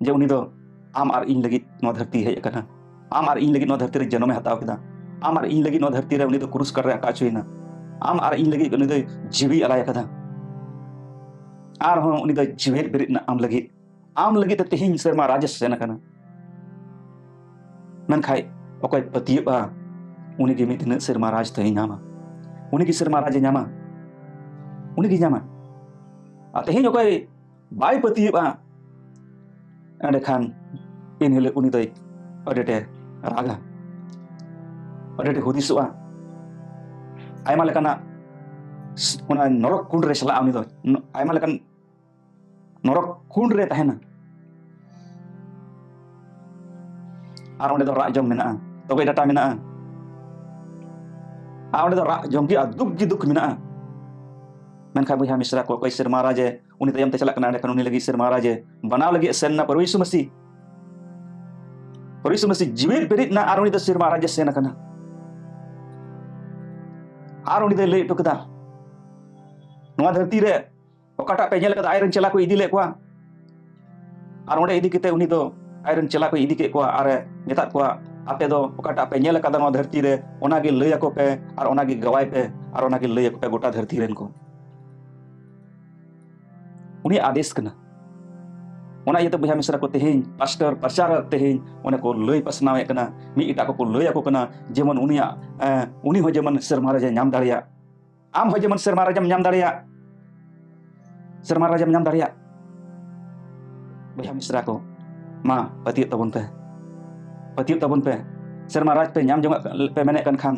ᱡᱮ ᱩᱱᱤ ᱫᱚ ᱟᱢ ᱟᱨ ᱤᱧ ᱞᱟᱹᱜᱤᱫ ᱱᱚᱣᱟ ᱫᱷᱟᱹᱨᱛᱤ ᱦᱮᱡ ᱟᱠᱟᱱᱟ, ᱟᱢ ᱟᱨ ᱤᱧ ᱞᱟᱹᱜᱤᱫ ᱱᱚᱣᱟ ᱫᱷᱟᱹᱨᱛᱤ ᱨᱮ ᱡᱚᱱᱚᱢᱮ ᱦᱟᱛᱟᱣ ᱠᱮᱫᱟ, ᱟᱢ ᱟᱨ ᱤᱧ ᱞᱟᱹᱜᱤᱫ ᱱᱚᱣᱟ ᱫᱷᱟᱹᱨᱛᱤ ᱨᱮ ᱩᱱᱤ ᱫᱚ ᱠᱨᱩᱥ ᱠᱟᱴ ᱨᱮ ᱟᱠᱟ ᱦᱚᱪᱚᱭᱮᱱᱟ, ᱟᱢ ᱟᱨ ᱤᱧ ᱞᱟᱹᱜᱤᱫ ᱩᱱᱤ ᱫᱚᱭ ᱡᱤᱣᱤ ᱟᱞᱟᱭ ᱟᱠᱟᱫᱟ᱾ ᱟᱨᱦᱚᱸ ᱩᱱᱤ ᱫᱚ ᱡᱤᱣᱮᱫ ᱵᱮᱨᱮᱫ ᱮᱱᱟ ᱟᱢ ᱞᱟᱹᱜᱤᱫ, ᱟᱢ ᱞᱟᱹᱜᱤᱫ ᱛᱮ ᱛᱮᱦᱮᱧ ᱥᱮᱨᱢᱟ ᱨᱟᱡᱽ ᱮ ᱥᱮᱱ ᱟᱠᱟᱱᱟ᱾ ᱢᱮᱱᱠᱷᱟᱡ ᱚᱠᱚᱭ ᱯᱟᱹᱛᱭᱟᱹᱜᱼᱟ, ᱩᱱᱤᱜᱮ ᱢᱤᱫ ᱫᱤᱱ ᱥᱮᱨᱢᱟ ᱨᱟᱡᱽ ᱫᱚᱭ ᱧᱟᱢᱟ, ᱩᱱᱤᱜᱮ ᱥᱮᱨᱢᱟ ᱨᱟᱡᱽ ᱮ ᱧᱟᱢᱟ, ᱩᱱᱤᱜᱮ ᱧᱟᱢᱟ᱾ ᱟᱨ ᱛᱮᱦᱮᱧ ᱚᱠᱚᱭ ᱵᱟᱭ ᱯᱟᱹᱛᱭᱟᱹᱜᱼᱟ, ᱮᱸᱰᱮᱠᱷᱟᱱ ᱮᱱ ᱦᱤᱞᱳᱜ ᱩᱱᱤ ᱫᱚᱭ ᱟᱹᱰᱤ ᱟᱸᱴᱮ ᱨᱟᱜᱟ, ᱟᱹᱰᱤ ᱟᱸᱴᱮ ᱦᱩᱫᱤᱥᱚᱜᱼᱟ᱾ ᱟᱭᱢᱟ ᱞᱮᱠᱟᱱᱟᱜ ᱚᱱᱟ ᱱᱚᱨᱚᱠ ᱠᱩᱸᱰ ᱨᱮ ᱪᱟᱞᱟᱜᱼᱟ ᱩᱱᱤ ᱫᱚ, ᱟᱭᱢᱟ ᱞᱮᱠᱟᱱ ᱱᱚᱨᱚᱠ ᱠᱩᱸᱰ ᱨᱮ ᱛᱟᱦᱮᱱᱟ᱾ ᱟᱨ ᱚᱸᱰᱮ ᱫᱚ ᱨᱟᱜ ᱡᱚᱝ ᱢᱮᱱᱟᱜᱼᱟ, ᱛᱚᱜᱚᱡ ᱰᱟᱴᱟ ᱢᱮᱱᱟᱜᱼᱟ, ᱟᱨ ᱚᱸᱰᱮ ᱫᱚ ᱨᱟᱜ ᱡᱚᱝ ᱜᱮ ᱟᱨ ᱫᱩᱠ ᱜᱮ ᱫᱩᱠ ᱢᱮᱱᱟᱜᱼᱟ᱾ ᱢᱮᱱᱠᱷᱟᱱ ᱵᱚᱭᱦᱟ ᱢᱤᱥᱨᱟ ᱠᱚ, ᱚᱠᱚᱭ ᱥᱮᱨᱢᱟ ᱨᱟᱡᱽ ᱮ, ᱩᱱᱤ ᱛᱟᱭᱚᱢ ᱛᱮ ᱪᱟᱞᱟᱜ ᱠᱟᱱᱟ, ᱮᱸᱰᱮᱠᱷᱟᱱ ᱩᱱᱤ ᱞᱟᱹᱜᱤᱫ ᱥᱮᱨᱢᱟ ᱨᱟᱡᱽ ᱮ ᱵᱮᱱᱟᱣ ᱞᱟᱹᱜᱤᱫ ᱮ ᱥᱮᱱ ᱮᱱᱟ ᱯᱨᱚᱵᱷᱩ ᱭᱤᱥᱩ ᱢᱟᱹᱥᱤ᱾ ᱯᱟᱹᱨᱤᱥ ᱢᱟᱹᱥᱤ ᱡᱤᱣᱮᱫ ᱵᱮᱨᱮᱫ ᱮᱱᱟ ᱟᱨ ᱩᱱᱤ ᱫᱚ ᱥᱮᱨᱢᱟ ᱨᱟᱡᱽ ᱮ ᱥᱮᱱ ᱟᱠᱟᱱᱟ᱾ ᱟᱨ ᱩᱱᱤ ᱫᱚᱭ ᱞᱟᱹᱭ ᱦᱚᱴᱚ ᱠᱮᱫᱟ, ᱱᱚᱣᱟ ᱫᱷᱟᱹᱨᱛᱤ ᱨᱮ ᱚᱠᱟᱴᱟᱜ ᱯᱮ ᱧᱮᱞ ᱟᱠᱟᱫᱟ? ᱟᱡ ᱨᱮᱱ ᱪᱮᱞᱟ ᱠᱚ ᱤᱫᱤ ᱞᱮᱫ ᱠᱚᱣᱟ᱾ ᱟᱨ ᱚᱸᱰᱮ ᱤᱫᱤ ᱠᱟᱛᱮ ᱩᱱᱤ ᱫᱚ ᱟᱡ ᱨᱮᱱ ᱪᱮᱞᱟ ᱠᱚ ᱤᱫᱤ ᱠᱮᱫ ᱠᱚᱣᱟ ᱟᱨ ᱮ ᱢᱮᱛᱟᱫ ᱠᱚᱣᱟ, ᱟᱯᱮ ᱫᱚ ᱚᱠᱟᱴᱟᱜ ᱯᱮ ᱧᱮᱞ ᱟᱠᱟᱫᱟ ᱱᱚᱣᱟ ᱫᱷᱟᱹᱨᱛᱤ ᱨᱮ, ᱚᱱᱟᱜᱮ ᱞᱟᱹᱭ ᱟᱠᱚ ᱯᱮ ᱟᱨ ᱚᱱᱟᱜᱮ ᱜᱟᱶᱟᱭ ᱯᱮ ᱟᱨ ᱚᱱᱟᱜᱮ ᱞᱟᱹᱭ ᱟᱠᱚ ᱯᱮ ᱜᱚᱴᱟ ᱫᱷᱟᱹᱨᱛᱤ ᱨᱮᱱ ᱠᱚ᱾ ᱩᱱᱤᱭᱟᱜ ᱟᱫᱮᱥ ᱠᱟᱱᱟ᱾ ᱚᱱᱟ ᱤᱭᱟᱹᱛᱮ ᱵᱚᱭᱦᱟ ᱢᱤᱥᱨᱟ ᱠᱚ, ᱛᱮᱦᱮᱧ ᱯᱟᱥᱴᱚᱨ, ᱯᱨᱚᱪᱟᱨᱚᱠ ᱛᱮᱦᱮᱧ ᱚᱱᱮ ᱠᱚ ᱞᱟᱹᱭ ᱯᱟᱥᱱᱟᱣᱮᱫ ᱠᱟᱱᱟ, ᱢᱤᱫ ᱮᱴᱟᱜ ᱠᱚᱠᱚ ᱞᱟᱹᱭ ᱟᱠᱚ ᱠᱟᱱᱟ, ᱡᱮᱢᱚᱱ ᱩᱱᱤᱭᱟᱜ, ᱮ, ᱩᱱᱤ ᱦᱚᱸ ᱡᱮᱢᱚᱱ ᱥᱮᱨᱢᱟ ᱨᱟᱡᱽ ᱮ ᱧᱟᱢ ᱫᱟᱲᱮᱭᱟᱜ, ᱟᱢ ᱦᱚᱸ ᱡᱮᱢᱚᱱ ᱥᱮᱨᱢᱟ ᱨᱟᱡᱽ ᱮᱢ ᱧᱟᱢ ᱫᱟᱲᱮᱭᱟᱜ, ᱥᱮᱨᱢᱟ ᱨᱟᱡᱽ ᱮᱢ ᱧᱟᱢ ᱫᱟᱲᱮᱭᱟᱜ᱾ ᱵᱚᱭᱦᱟ ᱢᱤᱥᱨᱟ ᱠᱚ, ᱢᱟ ᱯᱟᱹᱛᱭᱟᱹᱜ ᱛᱟᱵᱚᱱ ᱯᱮ, ᱯᱟᱹᱛᱭᱟᱹᱜ ᱛᱟᱵᱚᱱ ᱯᱮ᱾ ᱥᱮᱨᱢᱟ ᱨᱟᱡᱽ ᱯᱮ ᱧᱟᱢ ᱡᱚᱝ ᱯᱮ ᱢᱮᱱᱮᱫ ᱠᱟᱱ ᱠᱷᱟᱱ,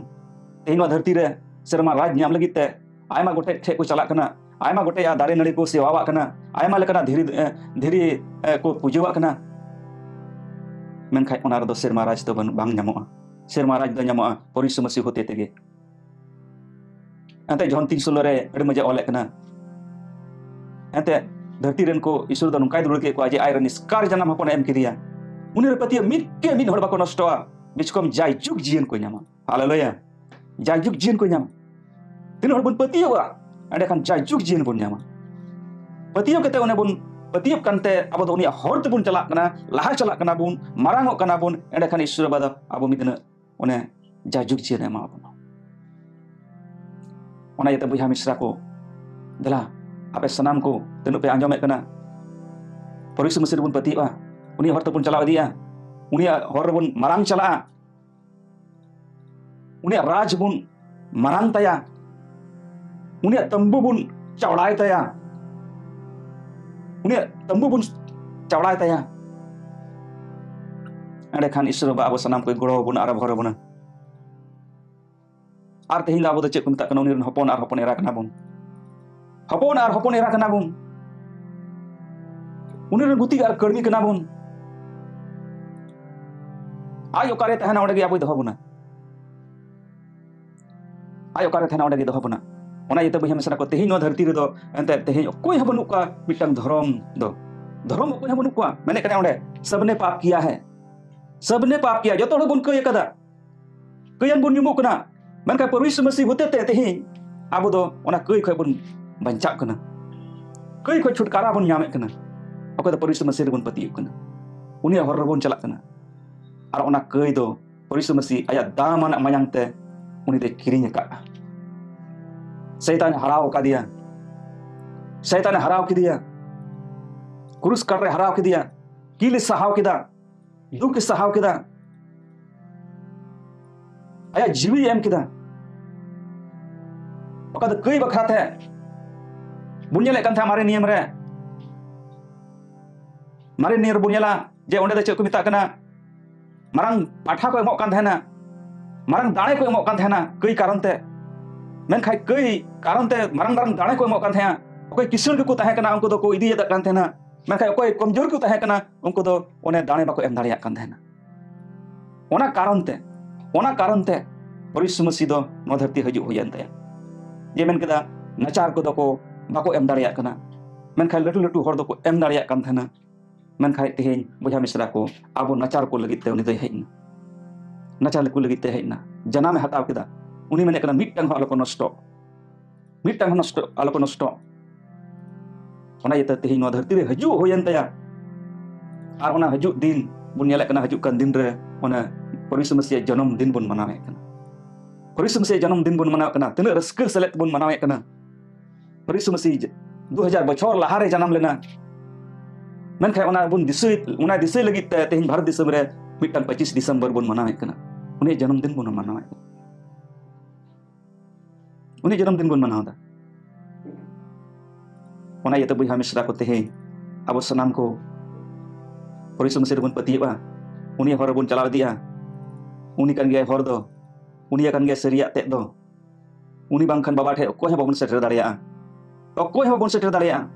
ᱛᱮᱦᱮᱧ ᱱᱚᱣᱟ ᱫᱷᱟᱹᱨᱛᱤ ᱨᱮ ᱥᱮᱨᱢᱟ ᱨᱟᱡᱽ ᱧᱟᱢ ᱞᱟᱹᱜᱤᱫ ᱛᱮ ᱟᱭᱢᱟ ᱜᱚᱴᱮᱡ ᱴᱷᱮᱡ ᱠᱚ ᱪᱟᱞᱟᱜ ᱠᱟᱱᱟ, ᱟᱭᱢᱟ ᱜᱚᱴᱮᱡ ᱫᱟᱨᱮ ᱱᱟᱹᱲᱤ ᱠᱚ ᱥᱮᱵᱟᱣᱟᱜ ᱠᱟᱱᱟ, ᱟᱭᱢᱟ ᱞᱮᱠᱟᱱᱟᱜ ᱫᱷᱤᱨᱤ, ᱮ, ᱫᱷᱤᱨᱤ, ᱮ, ᱠᱚ ᱯᱩᱡᱟᱹᱣᱟᱜ ᱠᱟᱱᱟ᱾ ᱢᱮᱱᱠᱷᱟᱱ ᱚᱱᱟ ᱨᱮᱫᱚ ᱥᱮᱨᱢᱟ ᱨᱟᱡᱽ ᱫᱚ ᱵᱟᱹᱱᱩᱜ, ᱵᱟᱝ ᱧᱟᱢᱚᱜᱼᱟ᱾ ᱥᱮᱨᱢᱟ ᱨᱟᱡᱽ ᱫᱚ ᱧᱟᱢᱚᱜᱼᱟ ᱯᱚᱨᱤᱥᱚ ᱢᱟᱹᱥᱤ ᱦᱚᱛᱮ ᱛᱮᱜᱮ᱾ ᱮᱱᱛᱮ ᱡᱚᱦᱚᱱ ᱛᱤᱱ ᱥᱳᱞᱳ ᱨᱮ ᱟᱹᱰᱤ ᱢᱚᱡᱽ ᱮ ᱚᱞᱮᱫ ᱠᱟᱱᱟ᱾ ᱮᱱᱛᱮ ᱫᱷᱟᱹᱨᱛᱤ ᱨᱮᱱ ᱠᱚ ᱤᱥᱚᱨ ᱫᱚ ᱱᱚᱝᱠᱟᱭ ᱫᱩᱞᱟᱹᱲ ᱠᱮᱫ ᱠᱚᱣᱟ ᱡᱮ ᱟᱡ ᱨᱮᱱ ᱮᱥᱠᱟᱨ ᱡᱟᱱᱟᱢ ᱦᱚᱯᱚᱱᱮ ᱮᱢ ᱠᱮᱫᱮᱭᱟ᱾ ᱩᱱᱤ ᱨᱮ ᱯᱟᱹᱛᱭᱟᱹᱣ ᱢᱤᱫ ᱠᱮ ᱢᱤᱫ ᱦᱚᱲ ᱵᱟᱠᱚ ᱱᱚᱥᱴᱚᱜᱼᱟ, ᱵᱤᱪᱠᱚᱢ ᱡᱟᱭᱡᱩᱜᱽ ᱡᱤᱭᱚᱱ ᱠᱚ ᱧᱟᱢᱟ᱾ ᱦᱟᱞᱮᱞᱩᱭᱟ᱾ ᱡᱟᱭᱡᱩᱜᱽ ᱡᱤᱭᱚᱱ ᱠᱚ ᱧᱟᱢᱟ᱾ ᱛᱤᱱᱟᱹᱜ ᱦᱚᱲ ᱵᱚᱱ ᱯᱟᱹᱛᱭᱟᱹᱣᱟ, ᱮᱸᱰᱮᱠᱷᱟᱱ ᱡᱟᱭᱡᱩᱜᱽ ᱡᱤᱭᱚᱱ ᱵᱚᱱ ᱧᱟᱢᱟ᱾ ᱯᱟᱹᱛᱭᱟᱹᱣ ᱠᱟᱛᱮ ᱚᱱᱮ ᱵᱚᱱ ᱯᱟᱹᱛᱭᱟᱹᱣ ᱠᱟᱱᱛᱮ ᱟᱵᱚ ᱫᱚ ᱩᱱᱤᱭᱟᱜ ᱦᱚᱨ ᱛᱮᱵᱚᱱ ᱪᱟᱞᱟᱜ ᱠᱟᱱᱟ, ᱞᱟᱦᱟ ᱪᱟᱞᱟᱜ ᱠᱟᱱᱟ ᱵᱚᱱ, ᱢᱟᱨᱟᱝᱚᱜ ᱠᱟᱱᱟ ᱵᱚᱱ, ᱮᱸᱰᱮᱠᱷᱟᱱ ᱤᱥᱚᱨ ᱵᱟᱵᱟ ᱫᱚ ᱟᱵᱚ ᱢᱤᱫ ᱫᱤᱱ ᱚᱱᱮ ᱡᱟᱭᱡᱩᱜᱽ ᱡᱤᱭᱚᱱ ᱮ ᱮᱢᱟ ᱵᱚᱱᱟ᱾ ᱚᱱᱟ ᱤᱭᱟᱹᱛᱮ ᱵᱚᱭᱦᱟ ᱢᱤᱥᱨᱟ ᱠᱚ, ᱫᱮᱞᱟ ᱟᱯᱮ ᱥᱟᱱᱟᱢ ᱠᱚ ᱛᱤᱱᱟᱹᱜ ᱯᱮ ᱟᱸᱡᱚᱢᱮᱫ ᱠᱟᱱᱟ, ᱯᱚᱨᱤᱥᱚ ᱢᱟᱹᱥᱤ ᱨᱮᱵᱚᱱ ᱯᱟᱹᱛᱭᱟᱹᱜᱼᱟ, ᱩᱱᱤᱭᱟᱜ ᱦᱚᱨ ᱛᱮᱵᱚᱱ ᱪᱟᱞᱟᱣ ᱤᱫᱤᱜᱼᱟ, ᱩᱱᱤᱭᱟᱜ ᱦᱚᱨ ᱨᱮᱵᱚᱱ ᱢᱟᱨᱟᱝ ᱪᱟᱞᱟᱜᱼᱟ᱾ ᱩᱱᱤᱭᱟᱜ ᱨᱟᱡᱽ ᱵᱚᱱ ᱢᱟᱨᱟᱝ ᱛᱟᱭᱟ, ᱩᱱᱤᱭᱟᱜ ᱛᱟᱢᱵᱩ ᱵᱚᱱ ᱪᱟᱣᱲᱟᱭ ᱛᱟᱭᱟ, ᱩᱱᱤᱭᱟᱜ ᱛᱟᱢᱵᱩ ᱵᱚᱱ ᱪᱟᱣᱲᱟᱭ ᱛᱟᱭᱟ᱾ ᱮᱸᱰᱮᱠᱷᱟᱱ ᱤᱥᱚᱨ ᱵᱟᱵᱟ ᱟᱵᱚ ᱥᱟᱱᱟᱢ ᱠᱚᱭ ᱜᱚᱲᱚ ᱟᱵᱚᱱᱟ ᱟᱨ ᱵᱷᱚᱨ ᱟᱵᱚᱱᱟ᱾ ᱟᱨ ᱛᱮᱦᱮᱧ ᱫᱚ ᱟᱵᱚ ᱫᱚ ᱪᱮᱫ ᱠᱚ ᱢᱮᱛᱟᱜ ᱠᱟᱱᱟ? ᱩᱱᱤ ᱨᱮᱱ ᱦᱚᱯᱚᱱ ᱟᱨ ᱦᱚᱯᱚᱱ ᱮᱨᱟ ᱠᱟᱱᱟ ᱵᱚᱱ᱾ ᱦᱚᱯᱚᱱ ᱟᱨ ᱦᱚᱯᱚᱱ ᱮᱨᱟ ᱠᱟᱱᱟ ᱵᱚᱱ᱾ ᱩᱱᱤ ᱨᱮᱱ ᱜᱩᱛᱤ ᱟᱨ ᱠᱟᱹᱲᱢᱤ ᱠᱟᱱᱟ ᱵᱚᱱ᱾ ᱟᱡ ᱚᱠᱟᱨᱮ ᱛᱟᱦᱮᱱᱟ, ᱚᱸᱰᱮ ᱜᱮ ᱟᱵᱚᱭ ᱫᱚᱦᱚ ᱵᱚᱱᱟ᱾ ᱟᱡ ᱚᱠᱟᱨᱮ ᱛᱟᱦᱮᱱᱟ, ᱚᱸᱰᱮ ᱜᱮ ᱫᱚᱦᱚ ᱵᱚᱱᱟ᱾ ᱚᱱᱟ ᱤᱭᱟᱹᱛᱮ ᱵᱚᱭᱦᱟ ᱢᱤᱥᱨᱟ ᱠᱚ, ᱛᱮᱦᱮᱧ ᱱᱚᱣᱟ ᱫᱷᱟᱹᱨᱛᱤ ᱨᱮᱫᱚ ᱮᱱᱛᱮᱫ ᱛᱮᱦᱮᱧ ᱚᱠᱚᱭ ᱦᱚᱸ ᱵᱟᱹᱱᱩᱜ ᱠᱚᱣᱟ ᱢᱤᱫᱴᱟᱝ ᱫᱷᱚᱨᱚᱢ ᱫᱚ᱾ ᱫᱷᱚᱨᱚᱢ ᱚᱠᱚᱭ ᱦᱚᱸ ᱵᱟᱹᱱᱩᱜ ᱠᱚᱣᱟ᱾ ᱢᱮᱱᱮᱫ ᱠᱟᱱᱟ ᱚᱸᱰᱮ, ᱥᱟᱵᱱᱮ ᱯᱟᱯ ᱠᱤᱭᱟ ᱦᱮ᱾ सबने पाप किया, ᱡᱚᱛᱚ ᱦᱚᱲ ᱵᱚᱱ ᱠᱟᱹᱭ ᱟᱠᱟᱫᱟ, ᱠᱟᱹᱭᱟᱱ ᱵᱚᱱ ᱧᱩᱢᱩᱜ ᱠᱟᱱᱟ᱾ ᱢᱮᱱᱠᱷᱟᱱ ᱯᱨᱚᱵᱷᱩ ᱭᱤᱥᱩ ᱢᱟᱹᱥᱤᱦ ᱦᱚᱛᱮᱛᱮ ᱛᱮᱦᱮᱧ ᱟᱵᱚ ᱫᱚ ᱚᱱᱟ ᱠᱟᱹᱭ ᱠᱷᱚᱱ ᱵᱚᱱ ᱵᱟᱧᱪᱟᱜ ᱠᱟᱱᱟ, ᱠᱟᱹᱭ ᱠᱷᱚᱱ ᱪᱷᱩᱴᱠᱟᱨᱟ ᱵᱚᱱ ᱧᱟᱢᱮᱫ ᱠᱟᱱᱟ᱾ ᱚᱠᱚᱭ ᱫᱚ ᱯᱨᱚᱵᱷᱩ ᱭᱤᱥᱩ ᱢᱟᱹᱥᱤᱦ ᱨᱮᱵᱚᱱ ᱯᱟᱹᱛᱭᱟᱹᱜ ᱠᱟᱱᱟ, ᱩᱱᱤᱭᱟᱜ ᱦᱚᱨ ᱨᱮᱵᱚᱱ ᱪᱟᱞᱟᱜ ᱠᱟᱱᱟ᱾ ᱟᱨ ᱚᱱᱟ ᱠᱟᱹᱭ ᱫᱚ ᱯᱨᱚᱵᱷᱩ ᱭᱤᱥᱩ ᱢᱟᱹᱥᱤᱦ ᱟᱭᱟᱜ ᱫᱟᱢ ᱟᱱᱟᱜ ᱢᱟᱭᱟᱝ ᱛᱮ ᱩᱱᱤ ᱫᱚᱭ ᱠᱤᱨᱤᱧ ᱟᱠᱟᱫᱼᱟ᱾ ᱥᱟᱭᱛᱟᱱ ᱦᱟᱨᱟᱣ ᱟᱠᱟᱫᱮᱭᱟ, ᱥᱟᱭᱛᱟᱱ ᱦᱟᱨᱟᱣ ᱠᱮᱫᱮᱭᱟ, ᱠᱨᱩᱥ ᱠᱟᱴ ᱨᱮ ᱦᱟᱨᱟᱣ ᱠᱮᱫᱮᱭᱟ, ᱠᱤᱞ ᱮ ᱥᱟᱦᱟᱣ ᱠᱮᱫᱟ, ᱫᱩᱠ ᱮ ᱥᱟᱦᱟᱣ ᱠᱮᱫᱟ, ᱟᱭᱟᱜ ᱡᱤᱣᱤ ᱮᱢ ᱠᱮᱫᱟ᱾ ᱚᱠᱟ ᱫᱚ ᱠᱟᱹᱭ ᱵᱟᱠᱷᱨᱟ ᱛᱮ ᱵᱚᱱ ᱧᱮᱞᱮᱫ ᱠᱟᱱ ᱛᱟᱦᱮᱸᱫ ᱢᱟᱨᱮ ᱱᱤᱭᱚᱢ ᱨᱮ, ᱢᱟᱨᱮ ᱱᱤᱭᱚᱢ ᱨᱮᱵᱚᱱ ᱧᱮᱞᱟ ᱡᱮ ᱚᱸᱰᱮ ᱫᱚ ᱪᱮᱫ ᱠᱚ ᱢᱮᱛᱟᱜ ᱠᱟᱱᱟ, ᱢᱟᱨᱟᱝ ᱯᱟᱴᱷᱟ ᱠᱚ ᱮᱢᱚᱜ ᱠᱟᱱ ᱛᱟᱦᱮᱱᱟ, ᱢᱟᱨᱟᱝ ᱫᱟᱲᱮ ᱠᱚ ᱮᱢᱚᱜ ᱠᱟᱱ ᱛᱟᱦᱮᱱᱟ ᱠᱟᱹᱭ ᱠᱟᱨᱚᱱ ᱛᱮ᱾ ᱢᱮᱱᱠᱷᱟᱱ ᱠᱟᱹᱭ ᱠᱟᱨᱚᱱ ᱛᱮ ᱢᱟᱨᱟᱝ ᱢᱟᱨᱟᱝ ᱫᱟᱲᱮ ᱠᱚ ᱮᱢᱚᱜ ᱠᱟᱱ ᱛᱟᱦᱮᱸᱱᱟ᱾ ᱚᱠᱚᱭ ᱠᱤᱥᱟᱹᱬ ᱜᱮᱠᱚ ᱛᱟᱦᱮᱸ ᱠᱟᱱᱟ, ᱩᱱᱠᱩ ᱫᱚᱠᱚ ᱤᱫᱤᱭᱮᱫ ᱠᱟᱱ ᱛᱟᱦᱮᱱᱟ᱾ ᱢᱮᱱᱠᱷᱟᱱ ᱚᱠᱚᱭ ᱠᱚᱢᱡᱳᱨ ᱠᱚ ᱛᱟᱦᱮᱸ ᱠᱟᱱᱟ, ᱩᱱᱠᱩ ᱫᱚ ᱚᱱᱮ ᱫᱟᱲᱮ ᱵᱟᱠᱚ ᱮᱢ ᱫᱟᱲᱮᱭᱟᱜ ᱠᱟᱱ ᱛᱟᱦᱮᱱᱟ᱾ ᱚᱱᱟ ᱠᱟᱨᱚᱱ ᱛᱮ, ᱚᱱᱟ ᱠᱟᱨᱚᱱ ᱛᱮ ᱯᱨᱚᱵᱷᱩ ᱭᱤᱥᱩ ᱢᱟᱹᱥᱤᱦ ᱫᱚ ᱱᱚᱣᱟ ᱫᱷᱟᱹᱨᱛᱤ ᱦᱤᱡᱩᱜ ᱦᱩᱭᱮᱱ ᱛᱟᱭᱟ᱾ ᱡᱮ ᱢᱮᱱ ᱠᱮᱫᱟ, ᱱᱟᱪᱟᱨ ᱠᱚᱫᱚ ᱠᱚ ᱵᱟᱠᱚ ᱮᱢ ᱫᱟᱲᱮᱭᱟᱜ ᱠᱟᱱᱟ, ᱢᱮᱱᱠᱷᱟᱱ ᱞᱟᱹᱴᱩ ᱞᱟᱹᱴᱩ ᱦᱚᱲ ᱫᱚᱠᱚ ᱮᱢ ᱫᱟᱲᱮᱭᱟᱜ ᱠᱟᱱ ᱛᱟᱦᱮᱱᱟ᱾ ᱢᱮᱱᱠᱷᱟᱱ ᱛᱮᱦᱮᱧ ᱵᱚᱭᱦᱟ ᱢᱤᱥᱨᱟ ᱠᱚ, ᱟᱵᱚ ᱱᱟᱪᱟᱨ ᱠᱚ ᱞᱟᱹᱜᱤᱫ ᱛᱮ ᱩᱱᱤ ᱫᱚᱭ ᱦᱮᱡ ᱮᱱᱟ, ᱱᱟᱪᱟᱨ ᱠᱚ ᱞᱟᱹᱜᱤᱫ ᱛᱮ ᱦᱮᱡ ᱮᱱᱟ, ᱡᱟᱱᱟᱢᱮ ᱦᱟᱛᱟᱣ ᱠᱮᱫᱟ᱾ ᱩᱱᱤ ᱢᱮᱱᱮᱫ ᱠᱟᱱᱟ, ᱢᱤᱫᱴᱟᱝ ᱦᱚᱸ ᱟᱞᱚ ᱠᱚ ᱱᱚᱥᱴᱚᱜ, ᱢᱤᱫᱴᱟᱝ ᱦᱚᱸ ᱱᱚᱥᱴᱚ ᱟᱞᱚ ᱠᱚ ᱱᱚᱥᱴᱚᱜ᱾ ᱚᱱᱟ ᱤᱭᱟᱹᱛᱮ ᱛᱮᱦᱮᱧ ᱱᱚᱣᱟ ᱫᱷᱟᱹᱨᱛᱤ ᱨᱮ ᱦᱤᱡᱩᱜ ᱦᱩᱭᱮᱱ ᱛᱟᱭᱟ᱾ ᱟᱨ ᱚᱱᱟ ᱦᱤᱡᱩᱜ ᱫᱤᱱ ᱵᱚᱱ ᱧᱮᱞᱮᱫ ᱠᱟᱱᱟ, ᱦᱤᱡᱩᱜ ᱠᱟᱱ ᱫᱤᱱ ᱨᱮ ᱚᱱᱟ ᱯᱨᱚᱵᱷᱩ ᱭᱤᱥᱩ ᱢᱟᱹᱥᱤᱦᱟᱜ ᱡᱚᱱᱚᱢ ᱫᱤᱱ ᱵᱚᱱ ᱢᱟᱱᱟᱣᱮᱫ ᱠᱟᱱᱟ᱾ ᱯᱨᱚᱵᱷᱩ ᱭᱤᱥᱩ ᱢᱟᱹᱥᱤᱦᱟᱜ ᱡᱚᱱᱚᱢ ᱫᱤᱱ ᱵᱚᱱ ᱢᱟᱱᱟᱣᱮᱫ ᱠᱟᱱᱟ, ᱛᱤᱱᱟᱹᱜ ᱨᱟᱹᱥᱠᱟᱹ ᱥᱮᱞᱮᱫ ᱵᱚᱱ ᱢᱟᱱᱟᱣᱮᱫ ᱠᱟᱱᱟ᱾ ᱯᱨᱚᱵᱷᱩ ᱭᱤᱥᱩ ᱢᱟᱹᱥᱤᱦ ᱫᱩ ᱦᱟᱡᱟᱨ ᱵᱚᱪᱷᱚᱨ ᱞᱟᱦᱟᱨᱮ ᱡᱟᱱᱟᱢ ᱞᱮᱱᱟ, ᱢᱮᱱᱠᱷᱟᱱ ᱚᱱᱟ ᱵᱚᱱ ᱫᱤᱥᱟᱹᱭ, ᱚᱱᱟ ᱫᱤᱥᱟᱹᱭ ᱞᱟᱹᱜᱤᱫ ᱛᱮ ᱛᱮᱦᱮᱧ ᱵᱷᱟᱨᱚᱛ ᱫᱤᱥᱚᱢ ᱨᱮ ᱢᱤᱫᱴᱟᱝ ᱯᱚᱸᱪᱤᱥ ᱰᱤᱥᱮᱢᱵᱚᱨ ᱵᱚᱱ ᱢᱟᱱᱟᱣᱮᱫ ᱠᱟᱱᱟ᱾ ᱩᱱᱤᱭᱟᱜ ᱡᱚᱱᱚᱢ ᱫᱤᱱ ᱵᱚᱱ ᱢᱟᱱᱟᱣᱮᱫ ᱠᱟᱱᱟ᱾ ᱩᱱᱤᱭᱟᱜ ᱡᱚᱱᱚᱢ ᱫᱤᱱ ᱵᱚᱱ ᱢᱟᱱᱟᱣ ᱮᱫᱟ᱾ ᱚᱱᱟ ᱤᱭᱟᱹᱛᱮ ᱵᱚᱭᱦᱟ ᱢᱤᱥᱨᱟ ᱠᱚ, ᱛᱮᱦᱮᱧ ᱟᱵᱚ ᱥᱟᱱᱟᱢ ᱠᱚ ᱯᱨᱚᱵᱷᱩ ᱭᱤᱥᱩ ᱢᱟᱹᱥᱤᱦ ᱨᱮᱵᱚᱱ ᱯᱟᱹᱛᱭᱟᱹᱜᱼᱟ, ᱩᱱᱤᱭᱟᱜ ᱦᱚᱨ ᱨᱮᱵᱚᱱ ᱪᱟᱞᱟᱣ ᱤᱫᱤᱜᱼᱟ᱾ ᱩᱱᱤ ᱠᱟᱱ ᱜᱮᱭᱟᱭ ᱦᱚᱨ ᱫᱚ, ᱩᱱᱤ ᱠᱟᱱ ᱜᱮᱭᱟᱭ ᱥᱟᱹᱨᱤᱭᱟᱜ ᱛᱮᱫ ᱫᱚ᱾ ᱩᱱᱤ ᱵᱟᱝᱠᱷᱟᱱ ᱵᱟᱵᱟ ᱴᱷᱮᱱ ᱚᱠᱚᱭ ᱦᱚᱸ ᱵᱟᱵᱚᱱ ᱥᱮᱴᱮᱨ ᱫᱟᱲᱮᱭᱟᱜᱼᱟ, ᱚᱠᱚᱭ ᱦᱚᱸ ᱵᱟᱵᱚᱱ ᱥᱮᱴᱮᱨ ᱫᱟᱲᱮᱭᱟᱜᱼᱟ᱾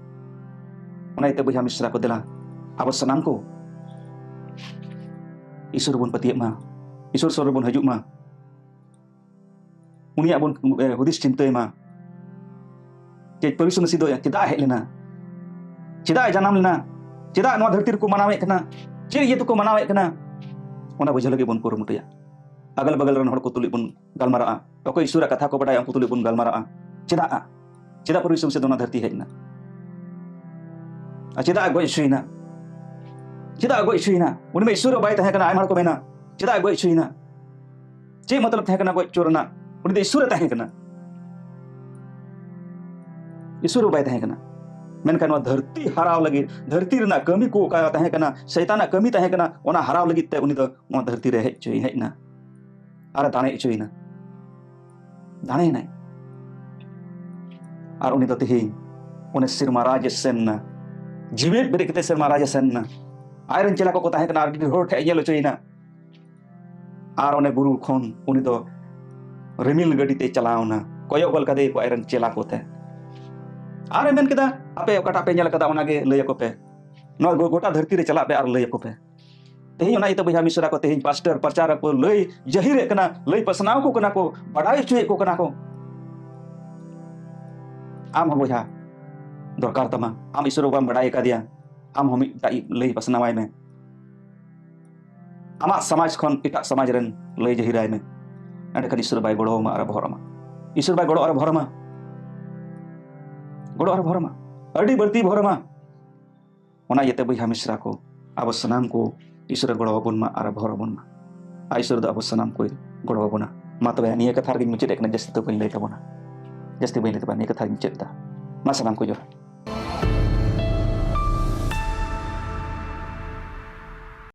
ᱚᱱᱟ ᱤᱭᱟᱹᱛᱮ ᱵᱚᱭᱦᱟ ᱢᱤᱥᱨᱟ ᱠᱚ, ᱫᱮᱞᱟ ᱟᱵᱚ ᱥᱟᱱᱟᱢ ᱠᱚ ᱤᱥᱚᱨ ᱨᱮᱵᱚᱱ ᱯᱟᱹᱛᱭᱟᱹᱜ ᱢᱟ, ᱤᱥᱚᱨ ᱥᱩᱨ ᱨᱮᱵᱚᱱ ᱦᱤᱡᱩᱜ ᱢᱟ, ᱩᱱᱤᱭᱟᱜ ᱵᱚᱱ, ᱮ, ᱦᱩᱫᱤᱥ ᱪᱤᱱᱛᱟᱹᱭ ᱢᱟ᱾ ᱡᱮ ᱯᱨᱚᱵᱷᱩ ᱭᱤᱥᱩ ᱢᱟᱹᱥᱤᱦ ᱫᱚ ᱪᱮᱫᱟᱜ ᱮ ᱦᱮᱡ ᱞᱮᱱᱟ, ᱪᱮᱫᱟᱜ ᱮ ᱡᱟᱱᱟᱢ ᱞᱮᱱᱟ, ᱪᱮᱫᱟᱜ ᱱᱚᱣᱟ ᱫᱷᱟᱹᱨᱛᱤ ᱨᱮᱠᱚ ᱢᱟᱱᱟᱣᱮᱫ ᱠᱟᱱᱟ, ᱪᱮᱫ ᱤᱭᱟᱹ ᱛᱮᱠᱚ ᱢᱟᱱᱟᱣᱮᱫ ᱠᱟᱱᱟ᱾ ᱚᱱᱟ ᱵᱩᱡᱷᱟᱹᱣ ᱞᱟᱹᱜᱤᱫ ᱵᱚᱱ ᱠᱩᱨᱩᱢᱩᱴᱩᱭᱟ᱾ ᱟᱜᱟᱞ ᱵᱟᱜᱟᱞ ᱨᱮᱱ ᱦᱚᱲ ᱠᱚ ᱛᱩᱞᱩᱡ ᱵᱚᱱ ᱜᱟᱞᱢᱟᱨᱟᱜᱼᱟ, ᱚᱠᱚᱭ ᱤᱥᱚᱨᱟᱜ ᱠᱟᱛᱷᱟ ᱠᱚ ᱵᱟᱰᱟᱭᱟ ᱩᱱᱠᱩ ᱛᱩᱞᱩᱡ ᱵᱚᱱ ᱜᱟᱞᱢᱟᱨᱟᱜᱼᱟ᱾ ᱪᱮᱫᱟᱜ? ᱪᱮᱫᱟᱜ ᱯᱨᱚᱵᱷᱩ ᱭᱤᱥᱩ ᱢᱟᱥᱤ ᱫᱚ ᱱᱚᱣᱟ ᱫᱷᱟᱹᱨᱛᱤ ᱦᱮᱡ ᱮᱱᱟ? ᱟᱨ ᱪᱮᱫᱟᱜ ᱮ ᱜᱚᱡ ᱦᱚᱪᱚᱭᱮᱱᱟ? ᱪᱮᱫᱟᱜ ᱮ ᱜᱚᱡ ᱦᱚᱪᱚᱭᱮᱱᱟ? ᱩᱱᱤ ᱢᱟ ᱤᱥᱚᱨ ᱦᱚᱸ ᱵᱟᱭ ᱛᱟᱦᱮᱸ ᱠᱟᱱᱟ᱾ ᱟᱭᱢᱟ ᱦᱚᱲ ᱠᱚ ᱢᱮᱱᱟ, ᱪᱮᱫᱟᱜ ᱮ ᱜᱚᱡ ᱦᱚᱪᱚᱭᱮᱱᱟ? ᱪᱮᱫ ᱢᱚᱛᱞᱚᱵ ᱛᱟᱦᱮᱸ ᱠᱟᱱᱟ ᱜᱚᱡ ᱦᱚᱪᱚ ᱨᱮᱱᱟᱜ? ᱩᱱᱤ ᱫᱚ ᱤᱥᱚᱨ ᱮ ᱛᱟᱦᱮᱸ ᱠᱟᱱᱟ, ᱤᱥᱚᱨ ᱦᱚᱸ ᱵᱟᱭ ᱛᱟᱦᱮᱸ ᱠᱟᱱᱟ᱾ ᱢᱮᱱᱠᱷᱟᱱ ᱱᱚᱣᱟ ᱫᱷᱟᱹᱨᱛᱤ ᱦᱟᱨᱟᱣ ᱞᱟᱹᱜᱤᱫ, ᱫᱷᱟᱹᱨᱛᱤ ᱨᱮᱱᱟᱜ ᱠᱟᱹᱢᱤ ᱠᱚ ᱚᱠᱟ ᱛᱟᱦᱮᱸ ᱠᱟᱱᱟ, ᱥᱚᱭᱛᱟᱱᱟᱜ ᱠᱟᱹᱢᱤ ᱛᱟᱦᱮᱸ ᱠᱟᱱᱟ, ᱚᱱᱟ ᱦᱟᱨᱟᱣ ᱞᱟᱹᱜᱤᱫ ᱛᱮ ᱩᱱᱤ ᱫᱚ ᱱᱚᱣᱟ ᱫᱷᱟᱹᱨᱛᱤ ᱨᱮ ᱦᱮᱡ ᱦᱚᱪᱚᱭ ᱦᱮᱡ ᱮᱱᱟ ᱟᱨ ᱮ ᱫᱟᱲᱮ ᱦᱚᱪᱚᱭᱮᱱᱟ᱾ ᱫᱟᱲᱮᱭᱮᱱᱟᱭ᱾ ᱟᱨ ᱩᱱᱤ ᱫᱚ ᱛᱮᱦᱮᱧ ᱚᱱᱮ ᱥᱮᱨᱢᱟ ᱨᱟᱡᱽ ᱮ ᱥᱮᱱ ᱮᱱᱟ᱾ ᱡᱤᱣᱮᱫ ᱵᱮᱨᱮᱫ ᱠᱟᱛᱮ ᱥᱮᱨᱢᱟ ᱨᱟᱡᱽ ᱮ ᱥᱮᱱ ᱮᱱᱟ᱾ ᱟᱡᱨᱮᱱ ᱪᱮᱞᱟ ᱠᱚᱠᱚ ᱛᱟᱦᱮᱸ ᱠᱟᱱᱟ, ᱟᱹᱰᱤ ᱰᱷᱮᱨ ᱦᱚᱲ ᱴᱷᱮᱱ ᱧᱮᱞ ᱦᱚᱪᱚᱭᱮᱱᱟ᱾ ᱟᱨ ᱚᱱᱮ ᱵᱩᱨᱩ ᱠᱷᱚᱱ ᱩᱱᱤ ᱫᱚ ᱨᱤᱢᱤᱞ ᱜᱟᱹᱰᱤ ᱛᱮᱭ ᱪᱟᱞᱟᱣ ᱮᱱᱟ᱾ ᱠᱚᱭᱚᱜ ᱜᱚᱫ ᱠᱟᱫᱮᱭᱟᱠᱚ ᱟᱡᱨᱮᱱ ᱪᱮᱞᱟ ᱠᱚᱛᱮ᱾ ᱟᱨ ᱮ ᱢᱮᱱ ᱠᱮᱫᱟ, "ᱟᱯᱮ ᱚᱠᱟᱴᱟᱜ ᱯᱮ ᱧᱮᱞ ᱠᱟᱫᱟ, ᱚᱱᱟᱜᱮ ᱞᱟᱹᱭ ᱟᱠᱚ ᱯᱮ᱾ ᱱᱚᱣᱟ ᱜᱚ-, ᱜᱚᱴᱟ ᱫᱷᱟᱹᱨᱛᱤ ᱨᱮ ᱪᱟᱞᱟᱜ ᱯᱮ ᱟᱨ ᱞᱟᱹᱭ ᱟᱠᱚ ᱯᱮ᱾" ᱛᱮᱦᱮᱧ ᱚᱱᱟ ᱤᱭᱟᱹᱛᱮ ᱵᱚᱭᱦᱟ ᱢᱤᱥᱨᱟ ᱠᱚ, ᱛᱮᱦᱮᱧ ᱯᱟᱥᱴᱚᱨ ᱯᱨᱚᱪᱟᱨ ᱟᱠᱚ, ᱞᱟᱹᱭ ᱡᱟᱹᱦᱤᱨᱮᱫ ᱠᱟᱱᱟ, ᱞᱟᱹᱭ ᱯᱟᱥᱱᱟᱣ ᱠᱚ ᱠᱟᱱᱟ ᱠᱚ, ᱵᱟᱰᱟᱭ ᱦᱚᱪᱚᱭᱮᱫ ᱠᱚ ᱠᱟᱱᱟ ᱠᱚ᱾ ᱟᱢ ᱦᱚᱸ ᱵᱚᱭᱦᱟ ᱫᱚᱨᱠᱟᱨ ᱛᱟᱢᱟ, ᱟᱢ ᱤᱥᱚᱨ ᱵᱟᱢ ᱵᱟᱰᱟᱭ ᱟᱠᱟᱫᱮᱭᱟ, ᱟᱢ ᱦᱚᱸ ᱢᱤᱫ ᱫᱟᱜ ᱞᱟᱹᱭ ᱯᱟᱥᱱᱟᱣᱟᱭ ᱢᱮ᱾ ᱟᱢᱟᱜ ᱥᱚᱢᱟᱡᱽ ᱠᱷᱚᱱ ᱮᱴᱟᱜ ᱥᱚᱢᱟᱡᱽ ᱨᱮᱱ ᱞᱟᱹᱭ ᱡᱟᱹᱦᱤᱨᱟᱭ ᱢᱮ᱾ ᱮᱸᱰᱮᱠᱷᱟᱱ ᱤᱥᱚᱨ ᱵᱟᱭ ᱜᱚᱲᱚ ᱟᱢᱟ ᱟᱨ ᱵᱚᱦᱚᱨ ᱟᱢᱟ᱾ ᱤᱥᱚᱨ ᱵᱟᱭ ᱜᱚᱲᱚ ᱟᱨ ᱵᱚᱦᱚᱨ ᱟᱢᱟ᱾ ᱜᱚᱲᱚ ᱟᱨ ᱵᱚᱦᱚᱨ ᱟᱢᱟ᱾ ᱟᱹᱰᱤ ᱵᱟᱹᱲᱛᱤ ᱵᱚᱦᱚᱨ ᱟᱢᱟ᱾ ᱚᱱᱟ ᱤᱭᱟᱹᱛᱮ ᱵᱚᱭᱦᱟ ᱢᱤᱥᱨᱟ ᱠᱚ, ᱟᱵᱚ ᱥᱟᱱᱟᱢ ᱠᱚ ᱤᱥᱚᱨᱮ ᱜᱚᱲᱚ ᱟᱵᱚᱱ ᱢᱟ ᱟᱨ ᱵᱚᱦᱚᱨ ᱟᱵᱚᱱ ᱢᱟ᱾ ᱟᱨ ᱤᱥᱚᱨ ᱫᱚ ᱟᱵᱚ ᱥᱟᱱᱟᱢ ᱠᱚᱭ ᱜᱚᱲᱚ ᱟᱵᱚᱱᱟ᱾ ᱢᱟ ᱛᱚᱵᱮ ᱱᱤᱭᱟᱹ ᱠᱟᱛᱷᱟ ᱨᱮᱜᱮᱧ ᱢᱩᱪᱟᱹᱫ ᱮᱫ ᱠᱟᱱᱟ, ᱡᱟᱹᱥᱛᱤ ᱫᱚ ᱵᱟᱹᱧ ᱞᱟᱹᱭ ᱛᱟᱵᱚᱱᱟ᱾ ᱡᱟᱹᱥᱛᱤ ᱵᱟᱹᱧ ᱞᱟᱹᱭ ᱛᱟᱵᱚᱱᱟ, ᱱᱤᱭᱟᱹ ᱠᱟᱛᱷᱟ ᱨᱮᱧ ᱢᱩᱪᱟᱹᱫ ᱮᱫᱟ᱾ ᱢᱟ ᱥᱟᱱᱟᱢ ᱠᱚ ᱡᱚᱦᱟᱨ᱾